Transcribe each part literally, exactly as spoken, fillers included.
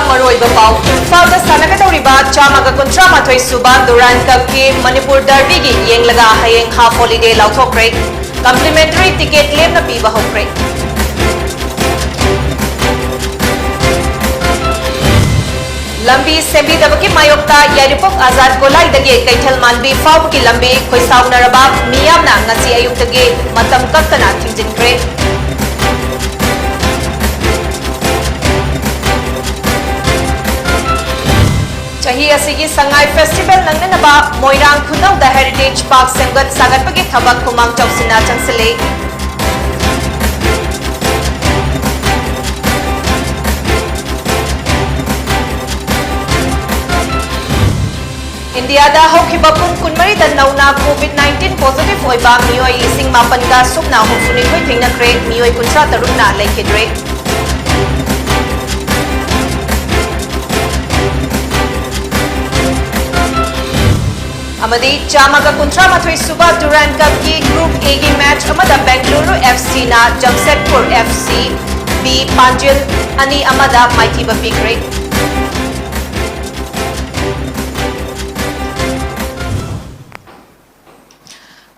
ꯃꯔꯨꯑꯣꯏꯕ ꯄꯥꯎ꯫ ꯏꯝꯐꯥꯜꯗ ꯁꯥꯟꯅꯒꯗꯧꯔꯤꯕ ꯆꯥꯝꯃꯒ ꯀꯨꯟꯊ꯭ꯔꯥ ꯃꯥꯊꯣꯏ ꯁꯨꯕ ꯗꯨꯔꯥꯟ ꯀꯞꯀꯤ ꯃꯅꯤꯄꯨꯔ ꯗꯔꯕꯤꯒꯤ ꯌꯦꯡꯂꯒ ꯍꯌꯦꯡ ꯍꯥꯐ ꯍꯣꯂꯤꯗꯦ ꯂꯥꯎꯊꯣꯛꯈ꯭ꯔꯦ꯫ ꯀꯝꯄ꯭ꯂꯤꯃꯦꯟꯇꯔꯤ ꯇꯤꯀꯦꯠ ꯂꯦꯝꯅ ꯄꯤꯕ ꯍꯧꯈ꯭ꯔꯦ꯫ ꯂꯝꯕꯤ ꯁꯦꯝꯕꯤꯗꯕꯒꯤ ꯃꯥꯌꯣꯛꯇ ꯌꯥꯏꯔꯤꯄꯣꯛ ꯑꯖꯥꯗ ꯒꯣꯂꯥꯏꯗꯒꯤ ꯀꯩꯊꯦꯜ ꯃꯥꯟꯕꯤ ꯐꯥꯎꯕꯒꯤ ꯂꯝꯕꯤ ꯈꯣꯏꯁꯥꯎꯅꯔꯕ ꯃꯤꯌꯥꯝꯅ ꯉꯁꯤ ꯑꯌꯨꯛꯇꯒꯤ ꯃꯇꯝ ꯀꯛꯇꯅ ꯊꯤꯡꯖꯤꯟꯈ꯭ꯔꯦ꯫ ꯆꯍꯤ ꯑꯁꯤꯒꯤ ꯁꯉꯥꯏ ꯐꯦꯁꯇꯤꯚꯦꯜ ꯅꯪꯅꯅꯕ ꯃꯣꯏꯔꯥꯡ ꯈꯨꯅꯧꯗ ꯍꯦꯔꯤꯇꯦꯖ ꯄꯥꯔꯛ ꯁꯦꯝꯒꯠ ꯁꯥꯒꯠꯄꯒꯤ ꯊꯕꯛ ꯈꯨꯃꯥꯡ ꯆꯥꯎꯁꯤꯟꯅ ꯆꯪꯁꯤꯜꯂꯤ꯫ ꯏꯟꯗꯤꯌꯥꯗ ꯍꯧꯈꯤꯕ ꯄꯨꯡ ꯀꯨꯟꯃꯔꯤꯗ ꯅꯧꯅ ꯀꯣꯚꯤꯗ ꯅꯥꯏꯟꯇꯤꯟ ꯄꯣꯖꯤꯇꯤꯚ ꯑꯣꯏꯕ ꯃꯤꯑꯣꯏ ꯂꯤꯁꯤꯡ ꯃꯥꯄꯟꯒ ꯁꯨꯞꯅ ꯍꯨꯝꯐꯨꯅꯤꯊꯣꯏ ꯊꯦꯡꯅꯈ꯭ꯔꯦ, ꯃꯤꯑꯣꯏ ꯀꯨꯟꯊ꯭ꯔꯥ ꯇꯔꯨꯛꯅ ꯂꯩꯈꯤꯗ꯭ꯔꯦ꯫ ꯑꯃꯗꯤ ꯆꯥꯝꯃꯒ ꯀꯨꯟꯊ꯭ꯔꯥ ꯃꯥꯊꯣꯏ ꯁꯨꯕ ꯗꯨꯔꯥꯟ ꯀꯞꯀꯤ ꯒ꯭ꯔꯨꯞ ꯑꯦꯒꯤ ꯃꯦꯆ ꯑꯃꯗ ꯕꯦꯡꯒꯂꯨꯔꯨ ꯑꯦꯐ ꯁꯤꯅ ꯖꯝꯁꯦꯗꯄꯨꯔ ꯑꯦꯐ ꯁꯤ ꯕꯤ ꯄꯥꯟꯖꯤꯜ ꯑꯅꯤ ꯑꯃꯗ ꯃꯥꯏꯊꯤꯕ ꯄꯤꯈ꯭ꯔꯦ꯫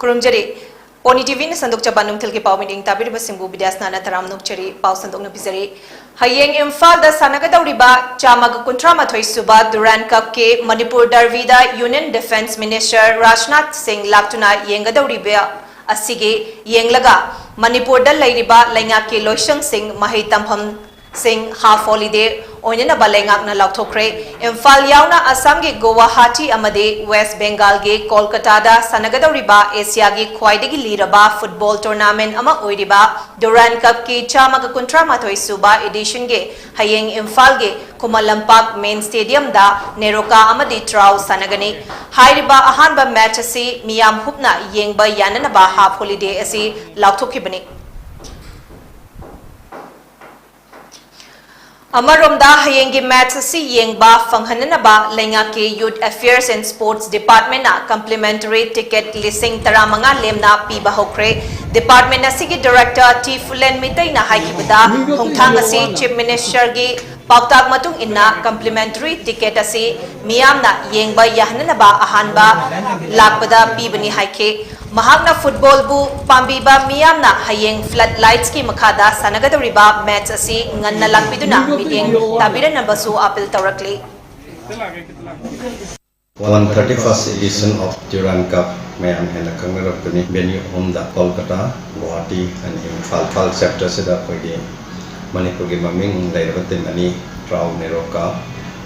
ꯈꯨꯔꯨꯝꯖꯔꯤ꯫ ꯄꯣꯅꯤ ꯇꯤꯚꯤꯅ ꯁꯟꯗꯣꯛꯆꯕ ꯅꯨꯡꯊꯤꯜꯒꯤ ꯄꯥꯎ ꯃꯤꯠꯌꯦꯡ ꯇꯥꯕꯤꯔꯤꯕꯁꯤꯡꯕꯨ ꯕꯤꯗ꯭ꯌꯥꯁꯅꯥꯅ ꯇꯔꯥꯝꯅ ꯑꯣꯛꯆꯔꯤ꯫ ꯄꯥꯎ ꯁꯟꯗꯣꯛꯅ ꯄꯤꯖꯔꯤ꯫ ꯍꯌꯦꯡ ꯏꯝꯐꯥꯜꯗ ꯁꯥꯟꯅꯒꯗꯧꯔꯤꯕ ꯆꯥꯝꯃꯒ ꯀꯨꯟꯊ꯭ꯔꯥ ꯃꯥꯊꯣꯏ ꯁꯨꯕ ꯗꯨꯔꯥꯟ ꯀꯞꯀꯤ ꯃꯅꯤꯄꯨꯔ ꯗꯔꯕꯤꯗ union defence minister Rajnath Singh ꯂꯥꯛꯇꯨꯅ ꯌꯦꯡꯒꯗꯧꯔꯤꯕ ꯑꯁꯤꯒꯤ ꯌꯦꯡꯂꯒ ꯃꯅꯤꯄꯨꯔꯗ ꯂꯩꯔꯤꯕ ꯂꯩꯉꯥꯛꯀꯤ ꯂꯣꯏꯁꯪꯁꯤꯡ, ꯃꯍꯩ ꯇꯝꯐꯝ ꯁꯤꯡ ꯍꯥꯐ ꯍꯣꯂꯤꯗꯦ ꯑꯣꯏꯅꯅꯕ ꯂꯩꯉꯥꯛꯅ ꯂꯥꯎꯊꯣꯛꯈ꯭ꯔꯦ꯫ ꯏꯝꯐꯥꯜ ꯌꯥꯎꯅ ꯑꯁꯥꯝꯒꯤ ꯒꯨꯋꯥꯍꯥꯇꯤ ꯑꯃꯗꯤ ꯋꯦꯁ ꯕꯦꯡꯒꯥꯜꯒꯤ ꯀꯣꯜꯀꯇꯥꯗ ꯁꯥꯟꯅꯒꯗꯧꯔꯤꯕ ꯑꯦꯁꯤꯌꯥꯒꯤ ꯈ꯭ꯋꯥꯏꯗꯒꯤ ꯂꯤꯔꯕ ꯐꯨꯠꯕꯣꯜ ꯇꯣꯔꯅꯥꯃꯦꯟ ꯑꯃ ꯑꯣꯏꯔꯤꯕ ꯗꯨꯔꯥꯟ ꯀꯞꯀꯤ ꯆꯥꯝꯃꯒ ꯀꯨꯟꯊ꯭ꯔꯥ ꯃꯥꯊꯣꯏ ꯁꯨꯕ ꯏꯗꯤꯁꯟꯒꯤ ꯍꯌꯦꯡ ꯏꯝꯐꯥꯜꯒꯤ ꯈꯨꯃꯟ ꯂꯝꯄꯥꯛ ꯃꯦꯟ ꯁ꯭ꯇꯦꯗꯤꯌꯝꯗ ꯅꯦꯔꯣꯀꯥ ꯑꯃꯗꯤ ꯇ꯭ꯔꯥꯎ ꯁꯥꯟꯅꯒꯅꯤ꯫ ꯍꯥꯏꯔꯤꯕ ꯑꯍꯥꯟꯕ ꯃꯦꯆ ꯑꯁꯤ ꯃꯤꯌꯥꯝ ꯍꯨꯞꯅ ꯌꯦꯡꯕ ꯌꯥꯅꯅꯕ ꯍꯥꯐ ꯍꯣꯂꯤꯗꯦ ꯑꯁꯤ ꯂꯥꯎꯊꯣꯛꯈꯤꯕꯅꯤ꯫ ꯑꯃꯔꯣꯝꯗ, ꯍꯌꯦꯡꯒꯤ ꯃꯦꯆ ꯑꯁꯤ ꯌꯦꯡꯕ ꯐꯪꯍꯟꯅꯅꯕ ꯂꯩꯉꯥꯛꯀꯤ Youth Affairs and Sports Departmentꯅ complimentary ticket ꯂꯤꯁꯤꯡ ꯇꯔꯥꯃꯉꯥ ꯂꯦꯝꯅ ꯄꯤꯕ ꯍꯧꯈ꯭ꯔꯦ꯫ Department ꯑꯁꯤꯒꯤ Director ꯇꯤ ꯐꯨꯂꯦꯟ ꯃꯤꯇꯩꯅ ꯍꯥꯏꯈꯤꯕꯗ, ꯈꯣꯡꯊꯥꯡ ꯑꯁꯤ Chief Ministerꯒꯤ ꯄꯥꯎꯇꯥꯛ ꯃꯇꯨꯡ ꯏꯟꯅ complimentary ticket ꯑꯁꯤ ꯃꯤꯌꯥꯝꯅ ꯌꯦꯡꯕ ꯌꯥꯍꯟꯅꯅꯕ ꯑꯍꯥꯟꯕ ꯂꯥꯛꯄꯗ ꯄꯤꯕꯅꯤ ꯍꯥꯏꯈꯤ꯫ ꯃꯍꯥꯛꯅ footballꯕꯨ ꯄꯥꯝꯕꯤꯕ ꯃꯤꯌꯥꯝꯅ ꯍꯌꯦꯡ flood lightsꯀꯤ ꯃꯈꯥꯗ ꯁꯥꯟꯅꯒꯗꯧꯔꯤꯕ match ꯑꯁꯤ ꯉꯟꯅ ꯂꯥꯛꯄꯤꯗꯨꯅ ꯃꯤꯠꯌꯦꯡ ꯇꯥꯕꯤꯔꯅꯕꯁꯨ appeal ꯇꯧꯔꯛꯂꯤ꯫ One thirty first edition of Durand Cup ꯃꯌꯥꯝ ꯍꯦꯟꯅ ꯈꯪꯅꯔꯛꯄꯅꯤ꯫ Venue ꯑꯍꯨꯝꯗ, ꯀꯣꯜꯀꯇꯥ, ꯒꯨꯋꯥꯍꯥꯇꯤ and ꯏꯝꯐꯥꯜ꯫ ꯏꯝꯐꯥꯜ chapterꯁꯤꯗ ꯑꯩꯈꯣꯏꯒꯤ ꯃꯅꯤꯄꯨꯔꯒꯤ ꯃꯃꯤꯡ ꯂꯩꯔꯕ team ꯑꯅꯤ, ꯇ꯭ꯔꯥꯎ ꯅꯦꯔꯣꯀꯥ,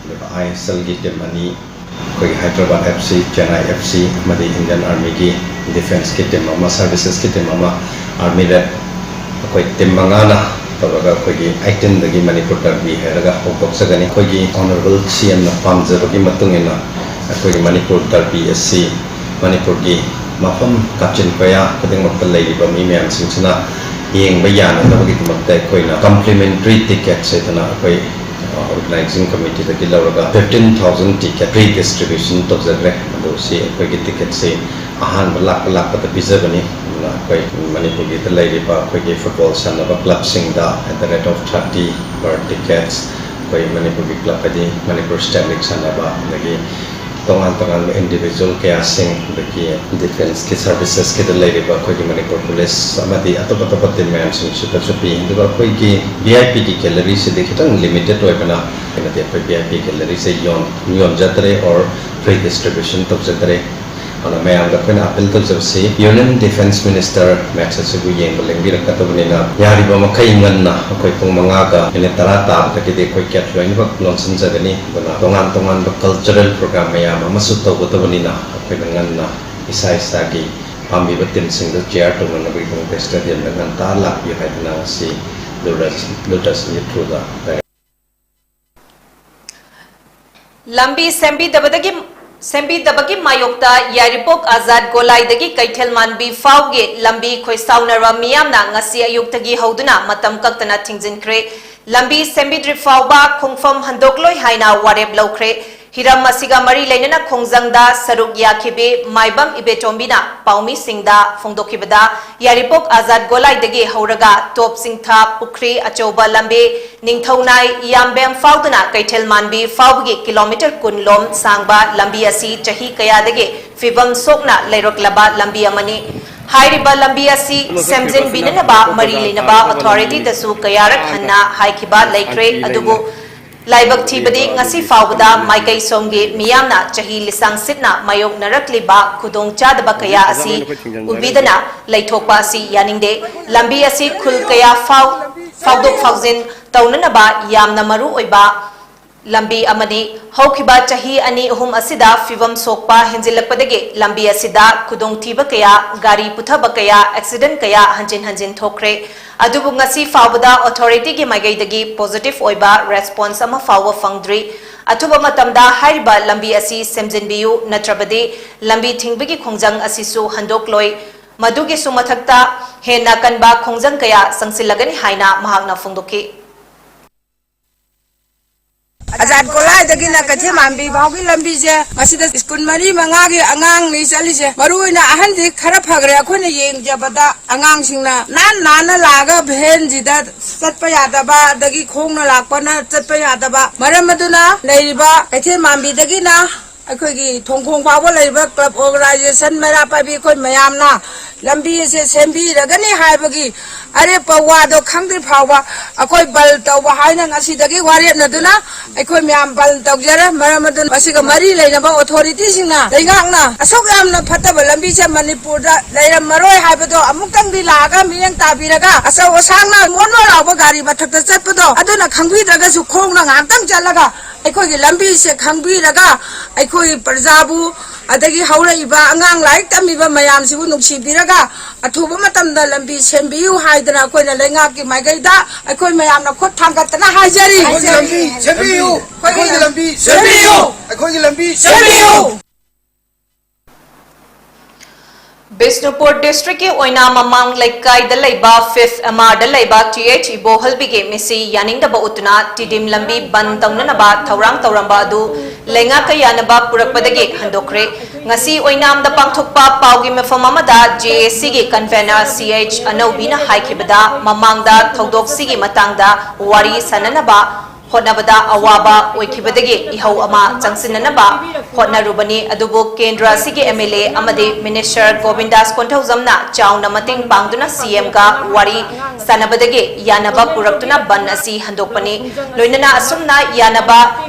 ꯑꯗꯨꯒ ISLꯒꯤ team ꯑꯅꯤ, ꯑꯩꯈꯣꯏꯒꯤ ꯍꯥꯏꯗ꯭ꯔꯕꯥꯗ FC, ꯆꯦꯟꯅꯥꯏ FC ꯑꯃꯗꯤ Indian Armyꯒꯤ defenceꯀꯤ team ꯑꯃ, servicesꯀꯤ team ꯑꯃ, Army Rep, ꯑꯩꯈꯣꯏ team ꯃꯉꯥꯅ ꯇꯧꯔꯒ ꯑꯩꯈꯣꯏꯒꯤ eighteenꯗꯒꯤ ꯃꯅꯤꯄꯨꯔ Derby ꯍꯥꯏꯔꯒ ꯍꯧꯗꯣꯛꯆꯒꯅꯤ꯫ ꯑꯩꯈꯣꯏꯒꯤ Honourable CMꯅ ꯄꯥꯝꯖꯕꯒꯤ ꯃꯇꯨꯡ ꯏꯟꯅ ꯑꯩꯈꯣꯏꯒꯤ ꯃꯅꯤꯄꯨꯔ Derby ꯑꯁꯤ ꯃꯅꯤꯄꯨꯔꯒꯤ ꯃꯐꯝ ꯀꯥꯆꯤꯟ ꯀꯣꯌꯥ ꯈꯨꯗꯤꯡꯃꯛꯇ ꯂꯩꯔꯤꯕ ꯃꯤ ꯃꯌꯥꯝꯁꯤꯡꯁꯤꯅ ꯌꯦꯡꯕ ꯌꯥꯅꯅꯕꯒꯤꯗꯃꯛꯇ ꯑꯩꯈꯣꯏꯅ complimentary tickets ꯍꯥꯏꯗꯅ ꯑꯩꯈꯣꯏ organizing committeeꯗꯒꯤ ꯂꯧꯔꯒ fifteen thousand ticket free distribution ꯇꯧꯖꯈ꯭ꯔꯦ꯫ ꯑꯗꯨ ꯁꯤ ꯑꯩꯈꯣꯏꯒꯤ ticketꯁꯤ ꯑꯍꯥꯟꯕ ꯂꯥꯛꯄ ꯂꯥꯛꯄꯗ ꯄꯤꯖꯕꯅꯤ꯫ ꯑꯗꯨꯅ ꯑꯩꯈꯣꯏ ꯃꯅꯤꯄꯨꯔꯒꯤꯗ ꯂꯩꯔꯤꯕ ꯑꯩꯈꯣꯏꯒꯤ football ꯁꯥꯟꯅꯕ clubꯁꯤꯡꯗ at the rate of thirty per tickets, ꯑꯩꯈꯣꯏ ꯃꯅꯤꯄꯨꯔꯒꯤ club ꯍꯥꯏꯗꯤ ꯃꯅꯤꯄꯨꯔ State League ꯁꯥꯟꯅꯕ, ꯑꯗꯒꯤ ꯇꯣꯉꯥꯟ ꯇꯣꯉꯥꯟꯕ individual ꯀꯌꯥꯁꯤꯡ, ꯑꯗꯒꯤ defenceꯀꯤ servicesꯀꯤꯗ ꯂꯩꯔꯤꯕ ꯑꯩꯈꯣꯏꯒꯤ ꯃꯅꯤꯄꯨꯔ police ꯑꯃꯗꯤ ꯑꯇꯣꯞ ꯑꯇꯣꯞꯄ team ꯃꯌꯥꯝꯁꯤꯡꯁꯤꯗꯁꯨ ꯄꯤ꯫ ꯑꯗꯨꯒ ꯑꯩꯈꯣꯏꯒꯤ VIPꯒꯤ galleryꯁꯤꯗꯤ ꯈꯤꯇꯪ limited ꯑꯣꯏꯕꯅ, ꯑꯩꯈꯣꯏꯅꯗꯤ ꯑꯩꯈꯣꯏ VIP galleryꯁꯦ ꯌꯣꯟ-, ꯌꯣꯟꯖꯗ꯭ꯔꯦ or free distribution ꯇꯧꯖꯗ꯭ꯔꯦ꯫ ꯑꯗꯨꯅ ꯃꯌꯥꯝꯗ ꯑꯩꯈꯣꯏꯅ appeal ꯇꯧꯖꯕꯁꯤ, Union Defence Minister match ꯑꯁꯤꯕꯨ ꯌꯦꯡꯕ ꯂꯦꯡꯕꯤꯔꯛꯀꯗꯕꯅꯤꯅ, ꯌꯥꯔꯤꯕ ꯃꯈꯩ ꯉꯟꯅ ꯑꯩꯈꯣꯏ ꯄꯨꯡ ꯃꯉꯥꯒ minute ꯇꯔꯥ ꯇꯥꯕꯗꯒꯤꯗꯤ ꯑꯩꯈꯣꯏ gate ꯂꯣꯏꯅꯃꯛ ꯂꯣꯟꯁꯤꯟꯖꯒꯅꯤ꯫ ꯑꯗꯨꯅ ꯇꯣꯉꯥꯟ ꯇꯣꯉꯥꯟꯕ cultural program ꯃꯌꯥꯝ ꯑꯃꯁꯨ ꯇꯧꯒꯗꯕꯅꯤꯅ, ꯑꯩꯈꯣꯏꯅ ꯉꯟꯅ ꯏꯁꯥ ꯏꯁꯥꯒꯤ ꯄꯥꯝꯕꯤꯕ teamꯁꯤꯡꯗꯨ cheer ꯇꯧꯅꯅꯕꯒꯤꯗꯃꯛꯇ stadiumꯗ ꯉꯟꯇꯥ ꯂꯥꯛꯄꯤꯌꯨ ꯍꯥꯏꯗꯅ ꯉꯁꯤ ꯗꯨꯔꯗꯔꯁꯟ, ꯗꯨꯔꯗꯔꯁꯟꯒꯤ throughꯗ ꯂꯝꯕꯤ ꯁꯦꯝꯕꯤꯗꯕꯗꯒꯤ, ꯁꯦꯝꯕꯤꯗꯕꯒꯤ ꯃꯥꯌꯣꯛꯇ ꯌꯥꯏꯔꯤꯄꯣꯛ ꯑꯖꯥꯗ ꯒꯣꯂꯥꯏꯗꯒꯤ ꯀꯩꯊꯦꯜ ꯃꯥꯟꯕꯤ ꯐꯥꯎꯒꯤ ꯂꯝꯕꯤ ꯈꯣꯏꯁꯥꯎꯅꯔꯕ ꯃꯤꯌꯥꯝꯅ ꯉꯁꯤ ꯑꯌꯨꯛꯇꯒꯤ ꯍꯧꯗꯨꯅ ꯃꯇꯝ ꯀꯛꯇꯅ ꯊꯤꯡꯖꯤꯟꯈ꯭ꯔꯦ꯫ ꯂꯝꯕꯤ ꯁꯦꯝꯕꯤꯗ꯭ꯔꯤ ꯐꯥꯎꯕ ꯈꯣꯡꯐꯝ ꯍꯟꯗꯣꯛꯂꯣꯏ ꯍꯥꯏꯅ ꯋꯥꯔꯦꯞ ꯂꯧꯈ꯭ꯔꯦ꯫ ꯍꯤꯔꯝ ꯑꯁꯤꯒ ꯃꯔꯤ ꯂꯩꯅꯅ ꯈꯣꯡꯖꯪꯗ ꯁꯔꯨꯛ ꯌꯥꯈꯤꯕꯤ ꯃꯥꯏꯕꯝ ꯏꯕꯦꯇꯣꯝꯕꯤꯅ ꯄꯥꯎꯃꯤꯁꯤꯡꯗ ꯐꯣꯡꯗꯣꯛꯈꯤꯕꯗ, ꯌꯥꯏꯔꯤꯄꯣꯛ ꯑꯥꯖꯥꯗ ꯒꯣꯂꯥꯏꯗꯒꯤ ꯍꯧꯔꯒ ꯇꯣꯞ ꯆꯤꯡꯊꯥ, ꯄꯨꯈ꯭ꯔꯤ ꯑꯆꯧꯕ ꯂꯝꯕꯤ, ꯅꯤꯡꯊꯧꯅꯥꯏ, ꯏꯌꯥꯝꯕꯦꯝ ꯐꯥꯎꯗꯨꯅ ꯀꯩꯊꯦꯜ ꯃꯥꯟꯕꯤ ꯐꯥꯎꯕꯒꯤ ꯀꯤꯂꯣꯃꯤꯇꯔ ꯀꯨꯟ ꯂꯣꯝ ꯁꯥꯡꯕ ꯂꯝꯕꯤ ꯑꯁꯤ ꯆꯍꯤ ꯀꯌꯥꯗꯒꯤ ꯐꯤꯕꯝ ꯁꯣꯛꯅ ꯂꯩꯔꯛꯂꯕ ꯂꯝꯕꯤ ꯑꯃꯅꯤ꯫ ꯍꯥꯏꯔꯤꯕ ꯂꯝꯕꯤ ꯑꯁꯤ ꯁꯦꯝꯖꯤꯟꯕꯤꯅꯅꯕ ꯃꯔꯤ ꯂꯩꯅꯕ ꯑꯣꯊꯣꯔꯤꯇꯤꯗꯁꯨ ꯀꯌꯥꯔꯛ ꯍꯟꯅ ꯍꯥꯏꯈꯤꯕ ꯂꯩꯈ꯭ꯔꯦ, ꯑꯗꯨꯕꯨ ꯂꯥꯏꯕꯛ ꯊꯤꯕꯗꯤ ꯉꯁꯤ ꯐꯥꯎꯕꯗ ꯃꯥꯏꯀꯩ ꯁꯣꯝꯒꯤ ꯃꯤꯌꯥꯝꯅ ꯆꯍꯤ ꯂꯤꯁꯥꯡ ꯁꯤꯠꯅ ꯃꯥꯌꯣꯛꯅꯔꯛꯂꯤꯕ ꯈꯨꯗꯣꯡꯆꯥꯗꯕ ꯀꯌꯥ ꯑꯁꯤ ꯎꯕꯤꯗꯅ ꯂꯩꯊꯣꯛꯄ ꯑꯁꯤ ꯌꯥꯅꯤꯡꯗꯦ꯫ ꯂꯝꯕꯤ ꯑꯁꯤ ꯈꯨꯜ ꯀꯌꯥ ꯐꯥꯎ-, ꯐꯥꯎꯗꯣꯛ ꯐꯥꯎꯖꯤꯟ ꯇꯧꯅꯅꯕ ꯌꯥꯝꯅ ꯃꯔꯨ ꯑꯣꯏꯕ ꯂꯝꯕꯤ ꯑꯃꯅꯤ꯫ ꯍꯧꯈꯤꯕ ꯆꯍꯤ ꯑꯅꯤ ꯑꯍꯨꯝ ꯑꯁꯤꯗ ꯐꯤꯕꯝ ꯁꯣꯛꯄ ꯍꯦꯟꯖꯤꯜꯂꯛꯄꯗꯒꯤ ꯂꯝꯕꯤ ꯑꯁꯤꯗ ꯈꯨꯗꯣꯡꯊꯤꯕ ꯀꯌꯥ, ꯒꯥꯔꯤ ꯄꯨꯊꯕ ꯀꯌꯥ, ꯑꯦꯛꯁꯤꯗꯦꯟ ꯀꯌꯥ ꯍꯟꯖꯤꯟ ꯍꯟꯖꯤꯟ ꯊꯣꯛꯈ꯭ꯔꯦ꯫ ꯑꯗꯨꯕꯨ ꯉꯁꯤ ꯐꯥꯎꯕꯗ ꯑꯣꯊꯣꯔꯤꯇꯤꯒꯤ ꯃꯥꯏꯀꯩꯗꯒꯤ ꯄꯣꯖꯤꯇꯤꯚ ꯑꯣꯏꯕ ꯔꯦꯁꯄꯣꯟꯁ ꯑꯃ ꯐꯥꯎꯕ ꯐꯪꯗ꯭ꯔꯤ꯫ ꯑꯊꯨꯕ ꯃꯇꯝꯗ ꯍꯥꯏꯔꯤꯕ ꯂꯝꯕꯤ ꯑꯁꯤ ꯁꯦꯝꯖꯤꯟꯕꯤꯌꯨ, ꯅꯠꯇ꯭ꯔꯕꯗꯤ ꯂꯝꯕꯤ ꯊꯤꯡꯕꯒꯤ ꯈꯣꯡꯖꯪ ꯑꯁꯤꯁꯨ ꯍꯟꯗꯣꯛꯂꯣꯏ꯫ ꯃꯗꯨꯒꯤꯁꯨ ꯃꯊꯛꯇ ꯍꯦꯟꯅ ꯀꯟꯕ ꯈꯣꯡꯖꯪ ꯀꯌꯥ ꯆꯪꯁꯤꯜꯂꯒꯅꯤ ꯍꯥꯏꯅ ꯃꯍꯥꯛꯅ ꯐꯣꯡꯗꯣꯛꯈꯤ꯫ ꯑꯖꯥꯗ ꯒꯣꯂꯥꯏꯗꯒꯤꯅ ꯀꯩꯊꯦꯜ ꯃꯥꯟꯕꯤ ꯐꯥꯎꯒꯤ ꯂꯝꯕꯤꯁꯦ, ꯃꯁꯤꯗ ꯁ꯭ꯀꯨꯜ ꯃꯔꯤ ꯃꯉꯥꯒꯤ ꯑꯉꯥꯡꯅꯤ ꯆꯠꯂꯤꯁꯦ꯫ ꯃꯔꯨ ꯑꯣꯏꯅ ꯑꯍꯟꯗꯤ ꯈꯔ ꯐꯈ꯭ꯔꯦ, ꯑꯩꯈꯣꯏꯅ ꯌꯦꯡꯖꯕꯗ ꯑꯉꯥꯡꯁꯤꯡꯅ ꯅꯥꯟ ꯅꯥꯟꯅ ꯂꯥꯛꯑꯒ ꯚꯦꯟꯁꯤꯗ ꯆꯠꯄ ꯌꯥꯗꯕ, ꯑꯗꯒꯤ ꯈꯣꯡꯅ ꯂꯥꯛꯄꯅ ꯆꯠꯄ ꯌꯥꯗꯕ꯫ ꯃꯔꯝ ꯑꯗꯨꯅ ꯂꯩꯔꯤꯕ ꯀꯩꯊꯦꯜ ꯃꯥꯟꯕꯤꯗꯒꯤꯅ ꯑꯩꯈꯣꯏꯒꯤ ꯊꯣꯡꯈꯣꯡ ꯐꯥꯎꯕ ꯂꯩꯔꯤꯕ ꯀ꯭ꯂꯕ ꯑꯣꯔꯒꯅꯥꯏꯖꯦꯁꯟ ꯃꯩꯔꯥ ꯄꯥꯏꯕꯤ ꯑꯩꯈꯣꯏ ꯃꯌꯥꯝꯅ ꯂꯝꯕꯤ ꯑꯁꯦ ꯁꯦꯝꯕꯤꯔꯒꯅꯤ ꯍꯥꯏꯕꯒꯤ ꯑꯔꯦꯞꯄ ꯋꯥꯗꯣ ꯈꯪꯗ꯭ꯔꯤ ꯐꯥꯎꯕ ꯑꯩꯈꯣꯏ ꯕꯟ ꯇꯧꯕ ꯍꯥꯏꯅ ꯉꯁꯤꯗꯒꯤ ꯋꯥꯔꯦꯞꯅꯗꯨꯅ ꯑꯩꯈꯣꯏ ꯃꯌꯥꯝ ꯕꯟ ꯇꯧꯖꯔꯦ꯫ ꯃꯔꯝ ꯑꯗꯨꯅ ꯃꯁꯤꯒ ꯃꯔꯤ ꯂꯩꯅꯕ ꯑꯣꯊꯣꯔꯤꯇꯤꯁꯤꯡꯅ, ꯂꯩꯉꯥꯛꯅ ꯑꯁꯨꯛ ꯌꯥꯝꯅ ꯐꯠꯇꯕ ꯂꯝꯕꯤꯁꯦ ꯃꯅꯤꯄꯨꯔꯗ ꯂꯩꯔꯝꯃꯔꯣꯏ ꯍꯥꯏꯕꯗꯣ ꯑꯃꯨꯛꯇꯪꯗꯤ ꯂꯥꯛꯑꯒ ꯃꯤꯠꯌꯦꯡ ꯇꯥꯕꯤꯔꯒ, ꯑꯆꯧ ꯑꯁꯥꯡꯅ ꯃꯣꯟ ꯃꯣꯟ ꯂꯥꯎꯕ ꯒꯥꯔꯤ ꯃꯊꯛꯇ ꯆꯠꯄꯗꯣ ꯑꯗꯨꯅ ꯈꯪꯕꯤꯗ꯭ꯔꯒꯁꯨ ꯈꯣꯡꯅ ꯉꯥꯏꯍꯥꯛꯇꯪ ꯆꯠꯂꯒ ꯑꯩꯈꯣꯏꯒꯤ ꯂꯝꯕꯤꯁꯦ ꯈꯪꯕꯤꯔꯒ ꯑꯩꯈꯣꯏꯒꯤ ꯄ꯭ꯔꯖꯥꯕꯨ, ꯑꯗꯒꯤ ꯍꯧꯔꯛꯏꯕ ꯑꯉꯥꯡ ꯂꯥꯏꯔꯤꯛ ꯇꯝꯃꯤꯕ ꯃꯌꯥꯝꯁꯤꯕꯨ ꯅꯨꯡꯁꯤꯕꯤꯔꯒ ꯑꯊꯨꯕ ꯃꯇꯝꯗ ꯂꯝꯕꯤ ꯁꯦꯝꯕꯤꯌꯨ ꯍꯥꯏꯗꯅ ꯑꯩꯈꯣꯏꯅ ꯂꯩꯉꯥꯛꯀꯤ ꯃꯥꯏꯀꯩꯗ ꯑꯩꯈꯣꯏ ꯃꯌꯥꯝꯅ ꯈꯨꯠ ꯊꯥꯡꯒꯠꯇꯅ ꯍꯥꯏꯖꯔꯤ꯫ ꯑꯩꯈꯣꯏꯒꯤ ꯂꯝꯕꯤ ꯁꯦꯝꯕꯤꯌꯨ! ꯑꯩꯈꯣꯏꯒꯤ ꯂꯝꯕꯤ ꯁꯦꯝꯕꯤꯌꯨ! ꯑꯩꯈꯣꯏꯒꯤ ꯂꯝꯕꯤ ꯁꯦꯝꯕꯤꯌꯨ! ꯕꯤꯁꯅꯨꯄꯨꯔ ꯗꯤꯁꯇ꯭ꯔꯤꯛꯀꯤ ꯑꯣꯏꯅꯥꯝ ꯃꯃꯥꯡ ꯂꯩꯀꯥꯏꯗ ꯂꯩꯕ ꯐꯤꯐ ꯑꯦꯝ ꯑꯥꯔꯗ ꯂꯩꯕ ꯇꯤ ꯑꯩꯆ ꯏꯕꯣꯍꯜꯕꯤꯒꯤ ꯃꯤꯁꯤ ꯌꯥꯅꯤꯡꯗꯕ ꯎꯠꯇꯨꯅ ꯇꯤꯗꯤꯝ ꯂꯝꯕꯤ ꯕꯟ ꯇꯧꯅꯅꯕ ꯊꯧꯔꯥꯡ ꯇꯧꯔꯝꯕ ꯑꯗꯨ ꯂꯩꯉꯥꯛꯀ ꯌꯥꯅꯕ ꯄꯨꯔꯛꯄꯗꯒꯤ ꯍꯟꯗꯣꯛꯈ꯭ꯔꯦ꯫ ꯉꯁꯤ ꯑꯣꯏꯅꯥꯝꯗ ꯄꯥꯡꯊꯣꯛꯄ ꯄꯥꯎꯒꯤ ꯃꯤꯐꯝ ꯑꯃꯗ ꯖꯦ ꯑꯦ ꯁꯤꯒꯤ ꯀꯟꯚꯦꯅꯔ ꯁꯤ ꯑꯩꯆ ꯑꯅꯧꯕꯤꯅ ꯍꯥꯏꯈꯤꯕꯗ, ꯃꯃꯥꯡꯗ ꯊꯧꯗꯣꯛꯁꯤꯒꯤ ꯃꯇꯥꯡꯗ ꯋꯥꯔꯤ ꯁꯥꯟꯅꯅꯕ ꯍꯣꯠꯅꯕꯗ ꯑꯋꯥꯕ ꯑꯣꯏꯈꯤꯕꯗꯒꯤ ꯏꯍꯧ ꯑꯃ ꯆꯪꯁꯤꯟꯅꯅꯕ ꯍꯣꯠꯅꯔꯨꯕꯅꯤ, ꯑꯗꯨꯕꯨ ꯀꯦꯟꯗ꯭ꯔ ꯑꯁꯤꯒꯤ ꯑꯦꯝ ꯑꯦꯜ ꯑꯦ ꯑꯃꯗꯤ ꯃꯤꯅꯤꯁꯇꯔ ꯒꯣꯕꯤꯟꯗꯥꯁ ꯀꯣꯟꯊꯧꯖꯝꯅ ꯆꯥꯎꯅ ꯃꯇꯦꯡ ꯄꯥꯡꯗꯨꯅ ꯁꯤ ꯑꯦꯝꯒ ꯋꯥꯔꯤ ꯁꯥꯟꯅꯕꯗꯒꯤ ꯌꯥꯅꯕ ꯄꯨꯔꯛꯇꯨꯅ ꯕꯟ ꯑꯁꯤ ꯍꯟꯗꯣꯛꯄꯅꯤ꯫ ꯂꯣꯏꯅꯅ ꯑꯁꯨꯝꯅ ꯌꯥꯅꯕ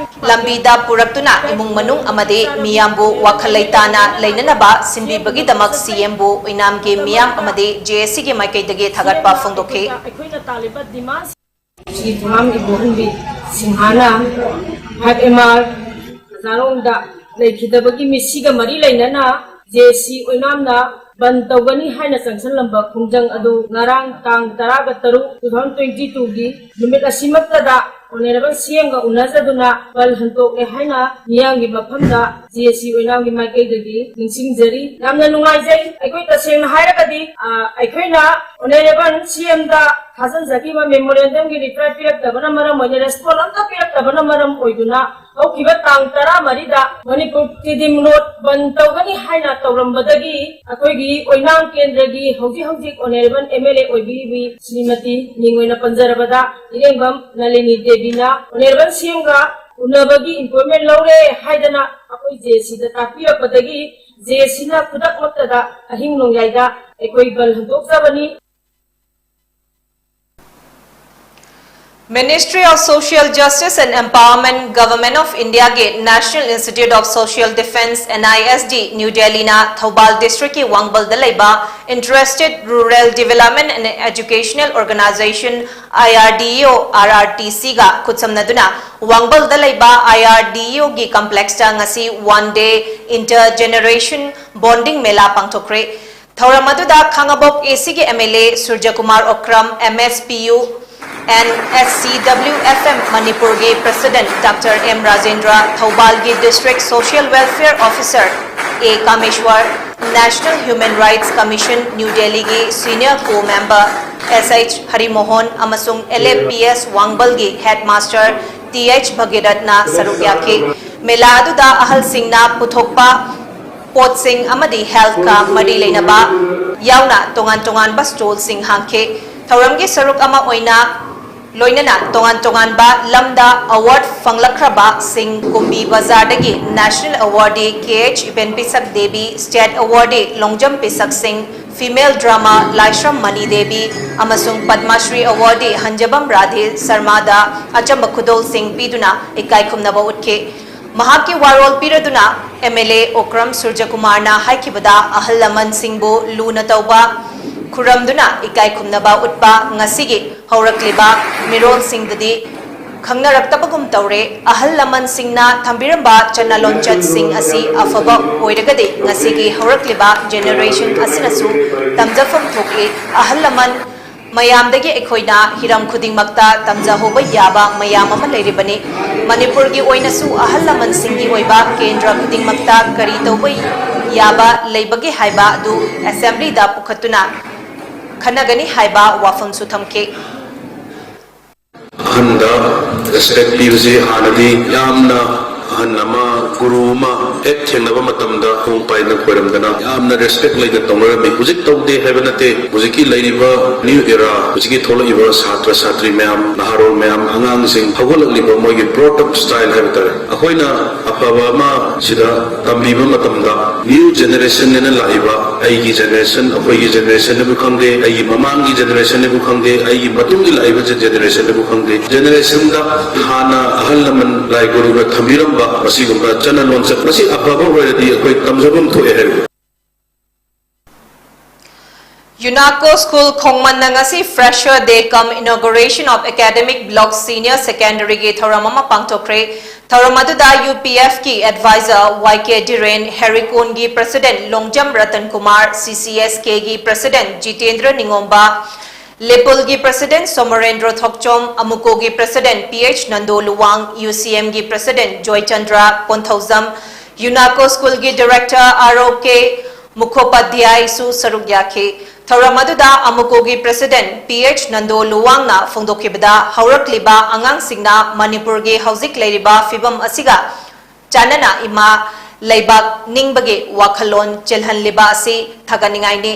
ꯂꯝꯕꯤꯗ ꯄꯨꯔꯛꯇꯨꯅ ꯏꯃꯨꯡ ꯃꯅꯨꯡ ꯑꯃꯗꯤ ꯃꯤꯌꯥꯝꯕꯨ ꯋꯥꯈꯜ ꯂꯩꯇꯥꯅ ꯂꯩꯅꯅꯕ ꯁꯤꯟꯕꯤꯕꯒꯤꯗꯃꯛ ꯁꯤ ꯑꯦꯝꯕꯨ ꯑꯣꯏꯅꯥꯝꯒꯤ ꯃꯤꯌꯥꯝ ꯑꯃꯗꯤ ꯖꯦ ꯑꯦ ꯁꯤꯒꯤ ꯃꯥꯏꯀꯩꯗꯒꯤ ꯊꯥꯒꯠꯄ ꯐꯣꯡꯗꯣꯛꯈꯤ꯫ ꯑꯩꯈꯣꯏꯅ ꯇꯥꯜꯂꯤꯕ ꯗꯤꯃꯥꯟ ꯁꯤ ꯊꯣꯉꯥꯝ ꯏꯕꯣꯍꯟꯕꯤ ꯁꯤꯡꯍꯥꯅ ꯐꯥꯏꯚ ꯑꯦꯝ ꯑꯥꯔ ꯍꯖꯥꯔꯣꯡꯗ ꯂꯩꯈꯤꯗꯕꯒꯤ ꯃꯤꯁꯤꯒ ꯃꯔꯤ ꯂꯩꯅꯅ ꯖꯦ ꯑꯦ ꯁꯤ ꯑꯣꯏꯅꯥꯝꯅ ꯕꯟ ꯇꯧꯒꯅꯤ ꯍꯥꯏꯅ ꯆꯪꯁꯤꯜꯂꯝꯕ ꯈꯣꯡꯖꯪ ꯑꯗꯨ ꯉꯔꯥꯡ ꯇꯥꯡ ꯇꯔꯥꯒ ꯇꯔꯨꯛ, ꯇꯨ ꯊꯥꯎꯖꯟ ꯇ꯭ꯋꯦꯟꯇꯤ ꯇꯨꯒꯤ ꯅꯨꯃꯤꯠ ꯑꯁꯤꯃꯛꯇꯗ ꯑꯣꯅꯔꯦꯕꯜ ꯁꯤ ꯑꯦꯝꯒ ꯎꯅꯖꯗꯨꯅ ꯕꯟ ꯍꯟꯗꯣꯛꯂꯦ ꯍꯥꯏꯅ ꯃꯤꯌꯥꯝꯒꯤ ꯃꯐꯝꯗ ꯖꯦ ꯑꯦ ꯁꯤ ꯑꯣꯏꯅꯥꯝꯒꯤ ꯃꯥꯏꯀꯩꯗꯒꯤ ꯅꯤꯡꯁꯤꯡꯖꯔꯤ꯫ ꯌꯥꯝꯅ ꯅꯨꯡꯉꯥꯏꯖꯩ꯫ ꯑꯩꯈꯣꯏ ꯇꯁꯦꯡꯅ ꯍꯥꯏꯔꯒꯗꯤ, ꯑ, ꯑꯩꯈꯣꯏꯅ ꯑꯣꯅꯔꯦꯕꯜ ꯁꯤ ꯑꯦꯝꯗ ꯊꯥꯖꯤꯟꯖꯈꯤꯕ ꯃꯦꯃꯣꯔꯦꯟꯗꯝꯒꯤ ꯔꯤꯄ꯭ꯂꯥꯏ ꯄꯤꯔꯛꯇꯕꯅ ꯃꯔꯝ ꯑꯣꯏꯅ, ꯔꯦꯁꯄꯣꯟ ꯑꯝꯇ ꯄꯤꯔꯛꯇꯕꯅ ꯃꯔꯝ ꯑꯣꯏꯗꯨꯅ, ꯍꯧꯈꯤꯕ ꯇꯥꯡ ꯇꯔꯥꯃꯔꯤꯗ ꯃꯅꯤꯄꯨꯔ ꯇꯤꯗꯤꯝ ꯔꯣꯗ ꯕꯟ ꯇꯧꯒꯅꯤ ꯍꯥꯏꯅ ꯇꯧꯔꯝꯕꯗꯒꯤ ꯑꯩꯈꯣꯏꯒꯤ ꯑꯣꯏꯅꯥꯝ ꯀꯦꯟꯗ꯭ꯔꯒꯤ ꯍꯧꯖꯤꯛ ꯍꯧꯖꯤꯛ ꯑꯣꯅꯔꯦꯕꯜ ꯑꯦꯝ ꯑꯦꯜ ꯑꯦ ꯑꯣꯏꯕꯤꯔꯤꯕꯤ ꯁ꯭ꯔꯤꯃꯇꯤ, ꯃꯤꯡ ꯑꯣꯏꯅ ꯄꯟꯖꯔꯕꯗ, ꯏꯔꯦꯡꯕꯝ ꯅꯂꯤꯅꯤ ꯗꯦꯕꯤꯅ ꯑꯣꯅꯔꯦꯕꯜ ꯁꯤ ꯑꯦꯝꯒ ꯎꯅꯕꯒꯤ ꯑꯦꯄꯣꯏꯟꯃꯦꯟ ꯂꯧꯔꯦ ꯍꯥꯏꯗꯅ ꯑꯩꯈꯣꯏ ꯖꯦ ꯑꯦ ꯁꯤꯗ ꯇꯥꯛꯄꯤꯔꯛꯄꯗꯒꯤ ꯖꯦ ꯑꯦ ꯁꯤꯅ ꯈꯨꯗꯛꯃꯛꯇꯗ ꯑꯍꯤꯡ ꯅꯣꯡꯌꯥꯏꯗ ꯑꯩꯈꯣꯏ ꯕꯟ ꯍꯟꯗꯣꯛꯆꯕꯅꯤ꯫ Ministry of Social Justice and Empowerment, Government of Indiaꯒꯤ National Institute of Social Defence, N I S D, New Delhiꯅ Thoubal ꯗꯤꯁꯇ꯭ꯔꯤꯛꯀꯤ ꯋꯥꯡꯕꯜꯗ ꯂꯩꯕ Interested Rural Development and Educational Organisation, I R D E O, R R T C ꯒ ꯈꯨꯠꯁꯝꯅꯗꯨꯅ ꯋꯥꯡꯕꯜꯗ ꯂꯩꯕ I R D E O ꯒꯤ complexꯇ ꯉꯁꯤ one day intergeneration bonding ꯃꯦꯂꯥ ꯄꯥꯡꯊꯣꯛꯈ꯭ꯔꯦ꯫ ꯊꯧꯔꯝ ꯑꯗꯨꯗ ꯈꯥꯉꯕꯣꯛ A C ꯒꯤ M L A ꯁꯨꯔꯖꯀꯨꯃꯥꯔ Okram, M S P U and S C W F M ꯃꯅꯤꯄꯨꯔꯒꯤ President Doctor M Rajendra, ꯊꯧꯕꯥꯜꯒꯤ District Social Welfare Officer A ꯀꯥꯃꯦꯁ꯭ꯋꯔ, National Human Rights Commission, New Delhi ꯒꯤ senior co-member S H ꯍꯔꯤꯃꯣꯍꯟ ꯑꯃꯁꯨꯡ L A P S ꯋꯥꯡꯕꯜꯒꯤ headmaster T H ꯚꯒꯤꯔꯠꯅ ꯁꯔꯨꯛ ꯌꯥꯈꯤ꯫ ꯃꯦꯂꯥ ꯑꯗꯨꯗ ꯑꯍꯜꯁꯤꯡꯅ ꯄꯨꯊꯣꯛꯄ ꯄꯣꯠꯁꯤꯡ ꯑꯃꯗꯤ health ꯀ ꯃꯔꯤ ꯂꯩꯅꯕ ꯌꯥꯎꯅ ꯇꯣꯉꯥꯟ ꯇꯣꯉꯥꯟꯕ stall ꯁꯤꯡ ꯍꯥꯡꯈꯤ꯫ ꯊꯧꯔꯝꯒꯤ ꯁꯔꯨꯛ ꯑꯃ ꯑꯣꯏꯅ ꯂꯣꯏꯅꯅ ꯇꯣꯉꯥꯟ ꯇꯣꯉꯥꯟꯕ ꯂꯝꯗ award ꯐꯪꯂꯛꯈ꯭ꯔꯕꯁꯤꯡ ꯀꯨꯝꯕꯤ ꯕꯖꯥꯔꯗꯒꯤ national awardee K H ꯏꯕꯦꯟꯄꯤꯁꯛ Devi, state awardee Longjam ꯄꯤꯁꯛ ꯁꯤꯡ, female drama ꯂꯥꯏꯁ꯭ꯔꯝ ꯃꯅꯤ ꯗꯦꯕꯤ ꯑꯃꯁꯨꯡ Padma Shri awardee ꯍꯟꯖꯕꯝ ꯔꯥꯙꯦ ꯁꯔꯃꯥꯗ ꯑꯆꯝꯕ ꯈꯨꯗꯣꯜꯁꯤꯡ ꯄꯤꯗꯨꯅ ꯏꯀꯥꯏ ꯈꯨꯝꯅꯕ ꯎꯠꯈꯤ꯫ ꯃꯍꯥꯛꯀꯤ ꯋꯥꯔꯣꯜ ꯄꯤꯔꯗꯨꯅ M L A ꯑꯣꯀ꯭ꯔꯝ ꯁꯨꯔꯖꯀꯨꯃꯥꯔꯅ ꯍꯥꯏꯈꯤꯕꯗ, ꯑꯍꯜ ꯂꯃꯟꯁꯤꯡꯕꯨ ꯂꯨꯅ ꯇꯧꯕ, ꯈꯨꯔꯝꯗꯨꯅ ꯏꯀꯥꯏ ꯈꯨꯝꯅꯕ ꯎꯠꯄ ꯉꯁꯤꯒꯤ ꯍꯧꯔꯛꯂꯤꯕ ꯃꯤꯔꯣꯜꯁꯤꯡꯗꯗꯤ ꯈꯪꯅꯔꯛꯇꯕꯒꯨꯝ ꯇꯧꯔꯦ꯫ ꯑꯍꯜ ꯂꯃꯟꯁꯤꯡꯅ ꯊꯝꯕꯤꯔꯝꯕ ꯆꯠꯅ ꯂꯣꯟꯆꯠꯁꯤꯡ ꯑꯁꯤ ꯑꯐꯕ ꯑꯣꯏꯔꯒꯗꯤ ꯉꯁꯤꯒꯤ ꯍꯧꯔꯛꯂꯤꯕ generation ꯑꯁꯤꯅꯁꯨ ꯇꯝꯖꯐꯝ ꯊꯣꯛꯏ꯫ ꯑꯍꯜ ꯂꯃꯟ ꯃꯌꯥꯝꯗꯒꯤ ꯑꯩꯈꯣꯏꯅ ꯍꯤꯔꯝ ꯈꯨꯗꯤꯡꯃꯛꯇ ꯇꯝꯖꯍꯧꯕ ꯌꯥꯕ ꯃꯌꯥꯝ ꯑꯃ ꯂꯩꯔꯤꯕꯅꯤ꯫ ꯃꯅꯤꯄꯨꯔꯒꯤ ꯑꯣꯏꯅꯁꯨ ꯑꯍꯜ ꯂꯃꯟꯁꯤꯡꯒꯤ ꯑꯣꯏꯕ ꯀꯦꯟꯗ꯭ꯔ ꯈꯨꯗꯤꯡꯃꯛꯇ ꯀꯔꯤ ꯇꯧꯕ ꯌꯥꯕ ꯂꯩꯕꯒꯦ ꯍꯥꯏꯕ ꯑꯗꯨ assembly ꯗ ꯄꯨꯈꯠꯇꯨꯅ ꯈꯟꯅꯒꯅꯤ ꯍꯥꯏꯕ ꯋꯥꯐꯝꯁꯨ ꯊꯝꯈꯤ꯫ ꯑꯍꯟꯗ respect ꯄꯤꯕꯁꯤ ꯍꯥꯟꯅꯗꯤ ꯌꯥꯝꯅ ꯑꯍꯟ ꯑꯃ, ꯒꯨꯔꯨ ꯑꯃ ꯍꯦꯛ ꯊꯦꯡꯅꯕ ꯃꯇꯝꯗ ꯈꯣꯡ ꯄꯥꯏꯗꯅ ꯈꯣꯏꯔꯝꯗꯅ ꯌꯥꯝꯅ respect ꯂꯩꯅ ꯇꯧꯅꯔꯝꯃꯤ꯫ ꯍꯧꯖꯤꯛ ꯇꯧꯗꯦ ꯍꯥꯏꯕ ꯅꯠꯇꯦ꯫ ꯍꯧꯖꯤꯛꯀꯤ ꯂꯩꯔꯤꯕ new era, ꯍꯧꯖꯤꯛꯀꯤ ꯊꯣꯛꯂꯛꯏꯕ ꯁꯥꯇ꯭ꯔ ꯁꯥꯇ꯭ꯔꯤ ꯃꯌꯥꯝ, ꯅꯍꯥꯔꯣꯜ ꯃꯌꯥꯝ, ꯑꯉꯥꯡꯁꯤꯡ ꯍꯧꯒꯠꯂꯛꯂꯤꯕ ꯃꯣꯏꯒꯤ brought up style ꯍꯥꯏꯕ ꯇꯥꯔꯦ, ꯑꯩꯈꯣꯏꯅ ꯑꯐꯕ ꯑꯃ ꯁꯤꯗ ꯇꯝꯕꯤꯕ ꯃꯇꯝꯗ new generation ꯅꯦꯅ ꯂꯥꯛꯏꯕ ꯑꯩꯒꯤ generation, ꯑꯩꯈꯣꯏꯒꯤ generation ꯅꯕꯨ ꯈꯪꯗꯦ, ꯑꯩꯒꯤ ꯃꯃꯥꯡꯒꯤ generation ꯅꯕꯨ ꯈꯪꯗꯦ, ꯑꯩꯒꯤ ꯃꯇꯨꯡꯒꯤ ꯂꯥꯛꯏꯕ generation ꯅꯕꯨ ꯈꯪꯗꯦ, generation ꯗ ꯍꯥꯟꯅ ꯑꯍꯜ ꯂꯃꯟ ꯂꯥꯏ ꯒꯨꯔꯨꯅ ꯊꯝꯕꯤꯔꯝꯕ ꯃꯁꯤꯒꯨꯝꯕ ꯆꯠꯅ ꯂꯣꯟꯆꯠ ꯃꯁꯤ ꯑꯐꯕ ꯑꯣꯏꯔꯗꯤ ꯑꯩꯈꯣꯏ ꯇꯝꯖꯐꯝ ꯊꯣꯛꯑꯦ ꯍꯥꯏꯕ꯫ UNACO School ꯈꯣꯡꯃꯟꯅ ꯉꯁꯤ Fresher Day cum Inauguration of Academic Block Senior Secondary ꯒꯤ ꯊꯧꯔꯝ ꯑꯃ ꯄꯥꯡꯊꯣꯛꯈ꯭ꯔꯦ꯫ ꯊꯧꯔꯝ ꯑꯗꯨꯗ UPF ꯀꯤ advisor YK ꯙꯤꯔꯦꯟ, ꯍꯦꯔꯤꯀꯣꯟꯒꯤ president Longjam Ratan Kumar, CCSK ꯒꯤ president ꯖꯤꯇꯦꯟꯗ꯭ꯔ ꯅꯤꯉꯣꯝꯕ, ꯂꯦꯄꯨꯜꯒꯤ president ꯁꯣꯃꯔꯦꯟꯗ꯭ꯔ ꯊꯣꯛꯆꯣꯝ, ꯑꯃꯨꯀꯣꯒꯤ president PH Nando Luwang, UCM ꯒꯤ president Joychandra Konthoujam, UNACO School ꯒꯤ director ROK ꯃꯨꯈꯣꯄꯥꯙ꯭ꯌꯥꯌꯁꯨ ꯁꯔꯨꯛ ꯌꯥꯈꯤ꯫ ꯊꯧꯔꯝ ꯑꯗꯨꯗ ꯑꯃꯨꯀꯣꯒꯤ president P H ꯅꯟꯗꯣ ꯂꯨꯋꯥꯡꯅ ꯐꯣꯡꯗꯣꯛꯈꯤꯕꯗ, ꯍꯧꯔꯛꯂꯤꯕ ꯑꯉꯥꯡꯁꯤꯡꯅ ꯃꯅꯤꯄꯨꯔꯒꯤ ꯍꯧꯖꯤꯛ ꯂꯩꯔꯤꯕ ꯐꯤꯕꯝ ꯑꯁꯤꯒ ꯆꯥꯟꯅꯅ ꯏꯃꯥ ꯂꯩꯕꯥꯛ ꯅꯤꯡꯕꯒꯤ ꯋꯥꯈꯜꯂꯣꯟ ꯆꯦꯜꯍꯜꯂꯤꯕ ꯑꯁꯤ ꯊꯥꯒꯠꯅꯤꯡꯉꯥꯏꯅꯤ꯫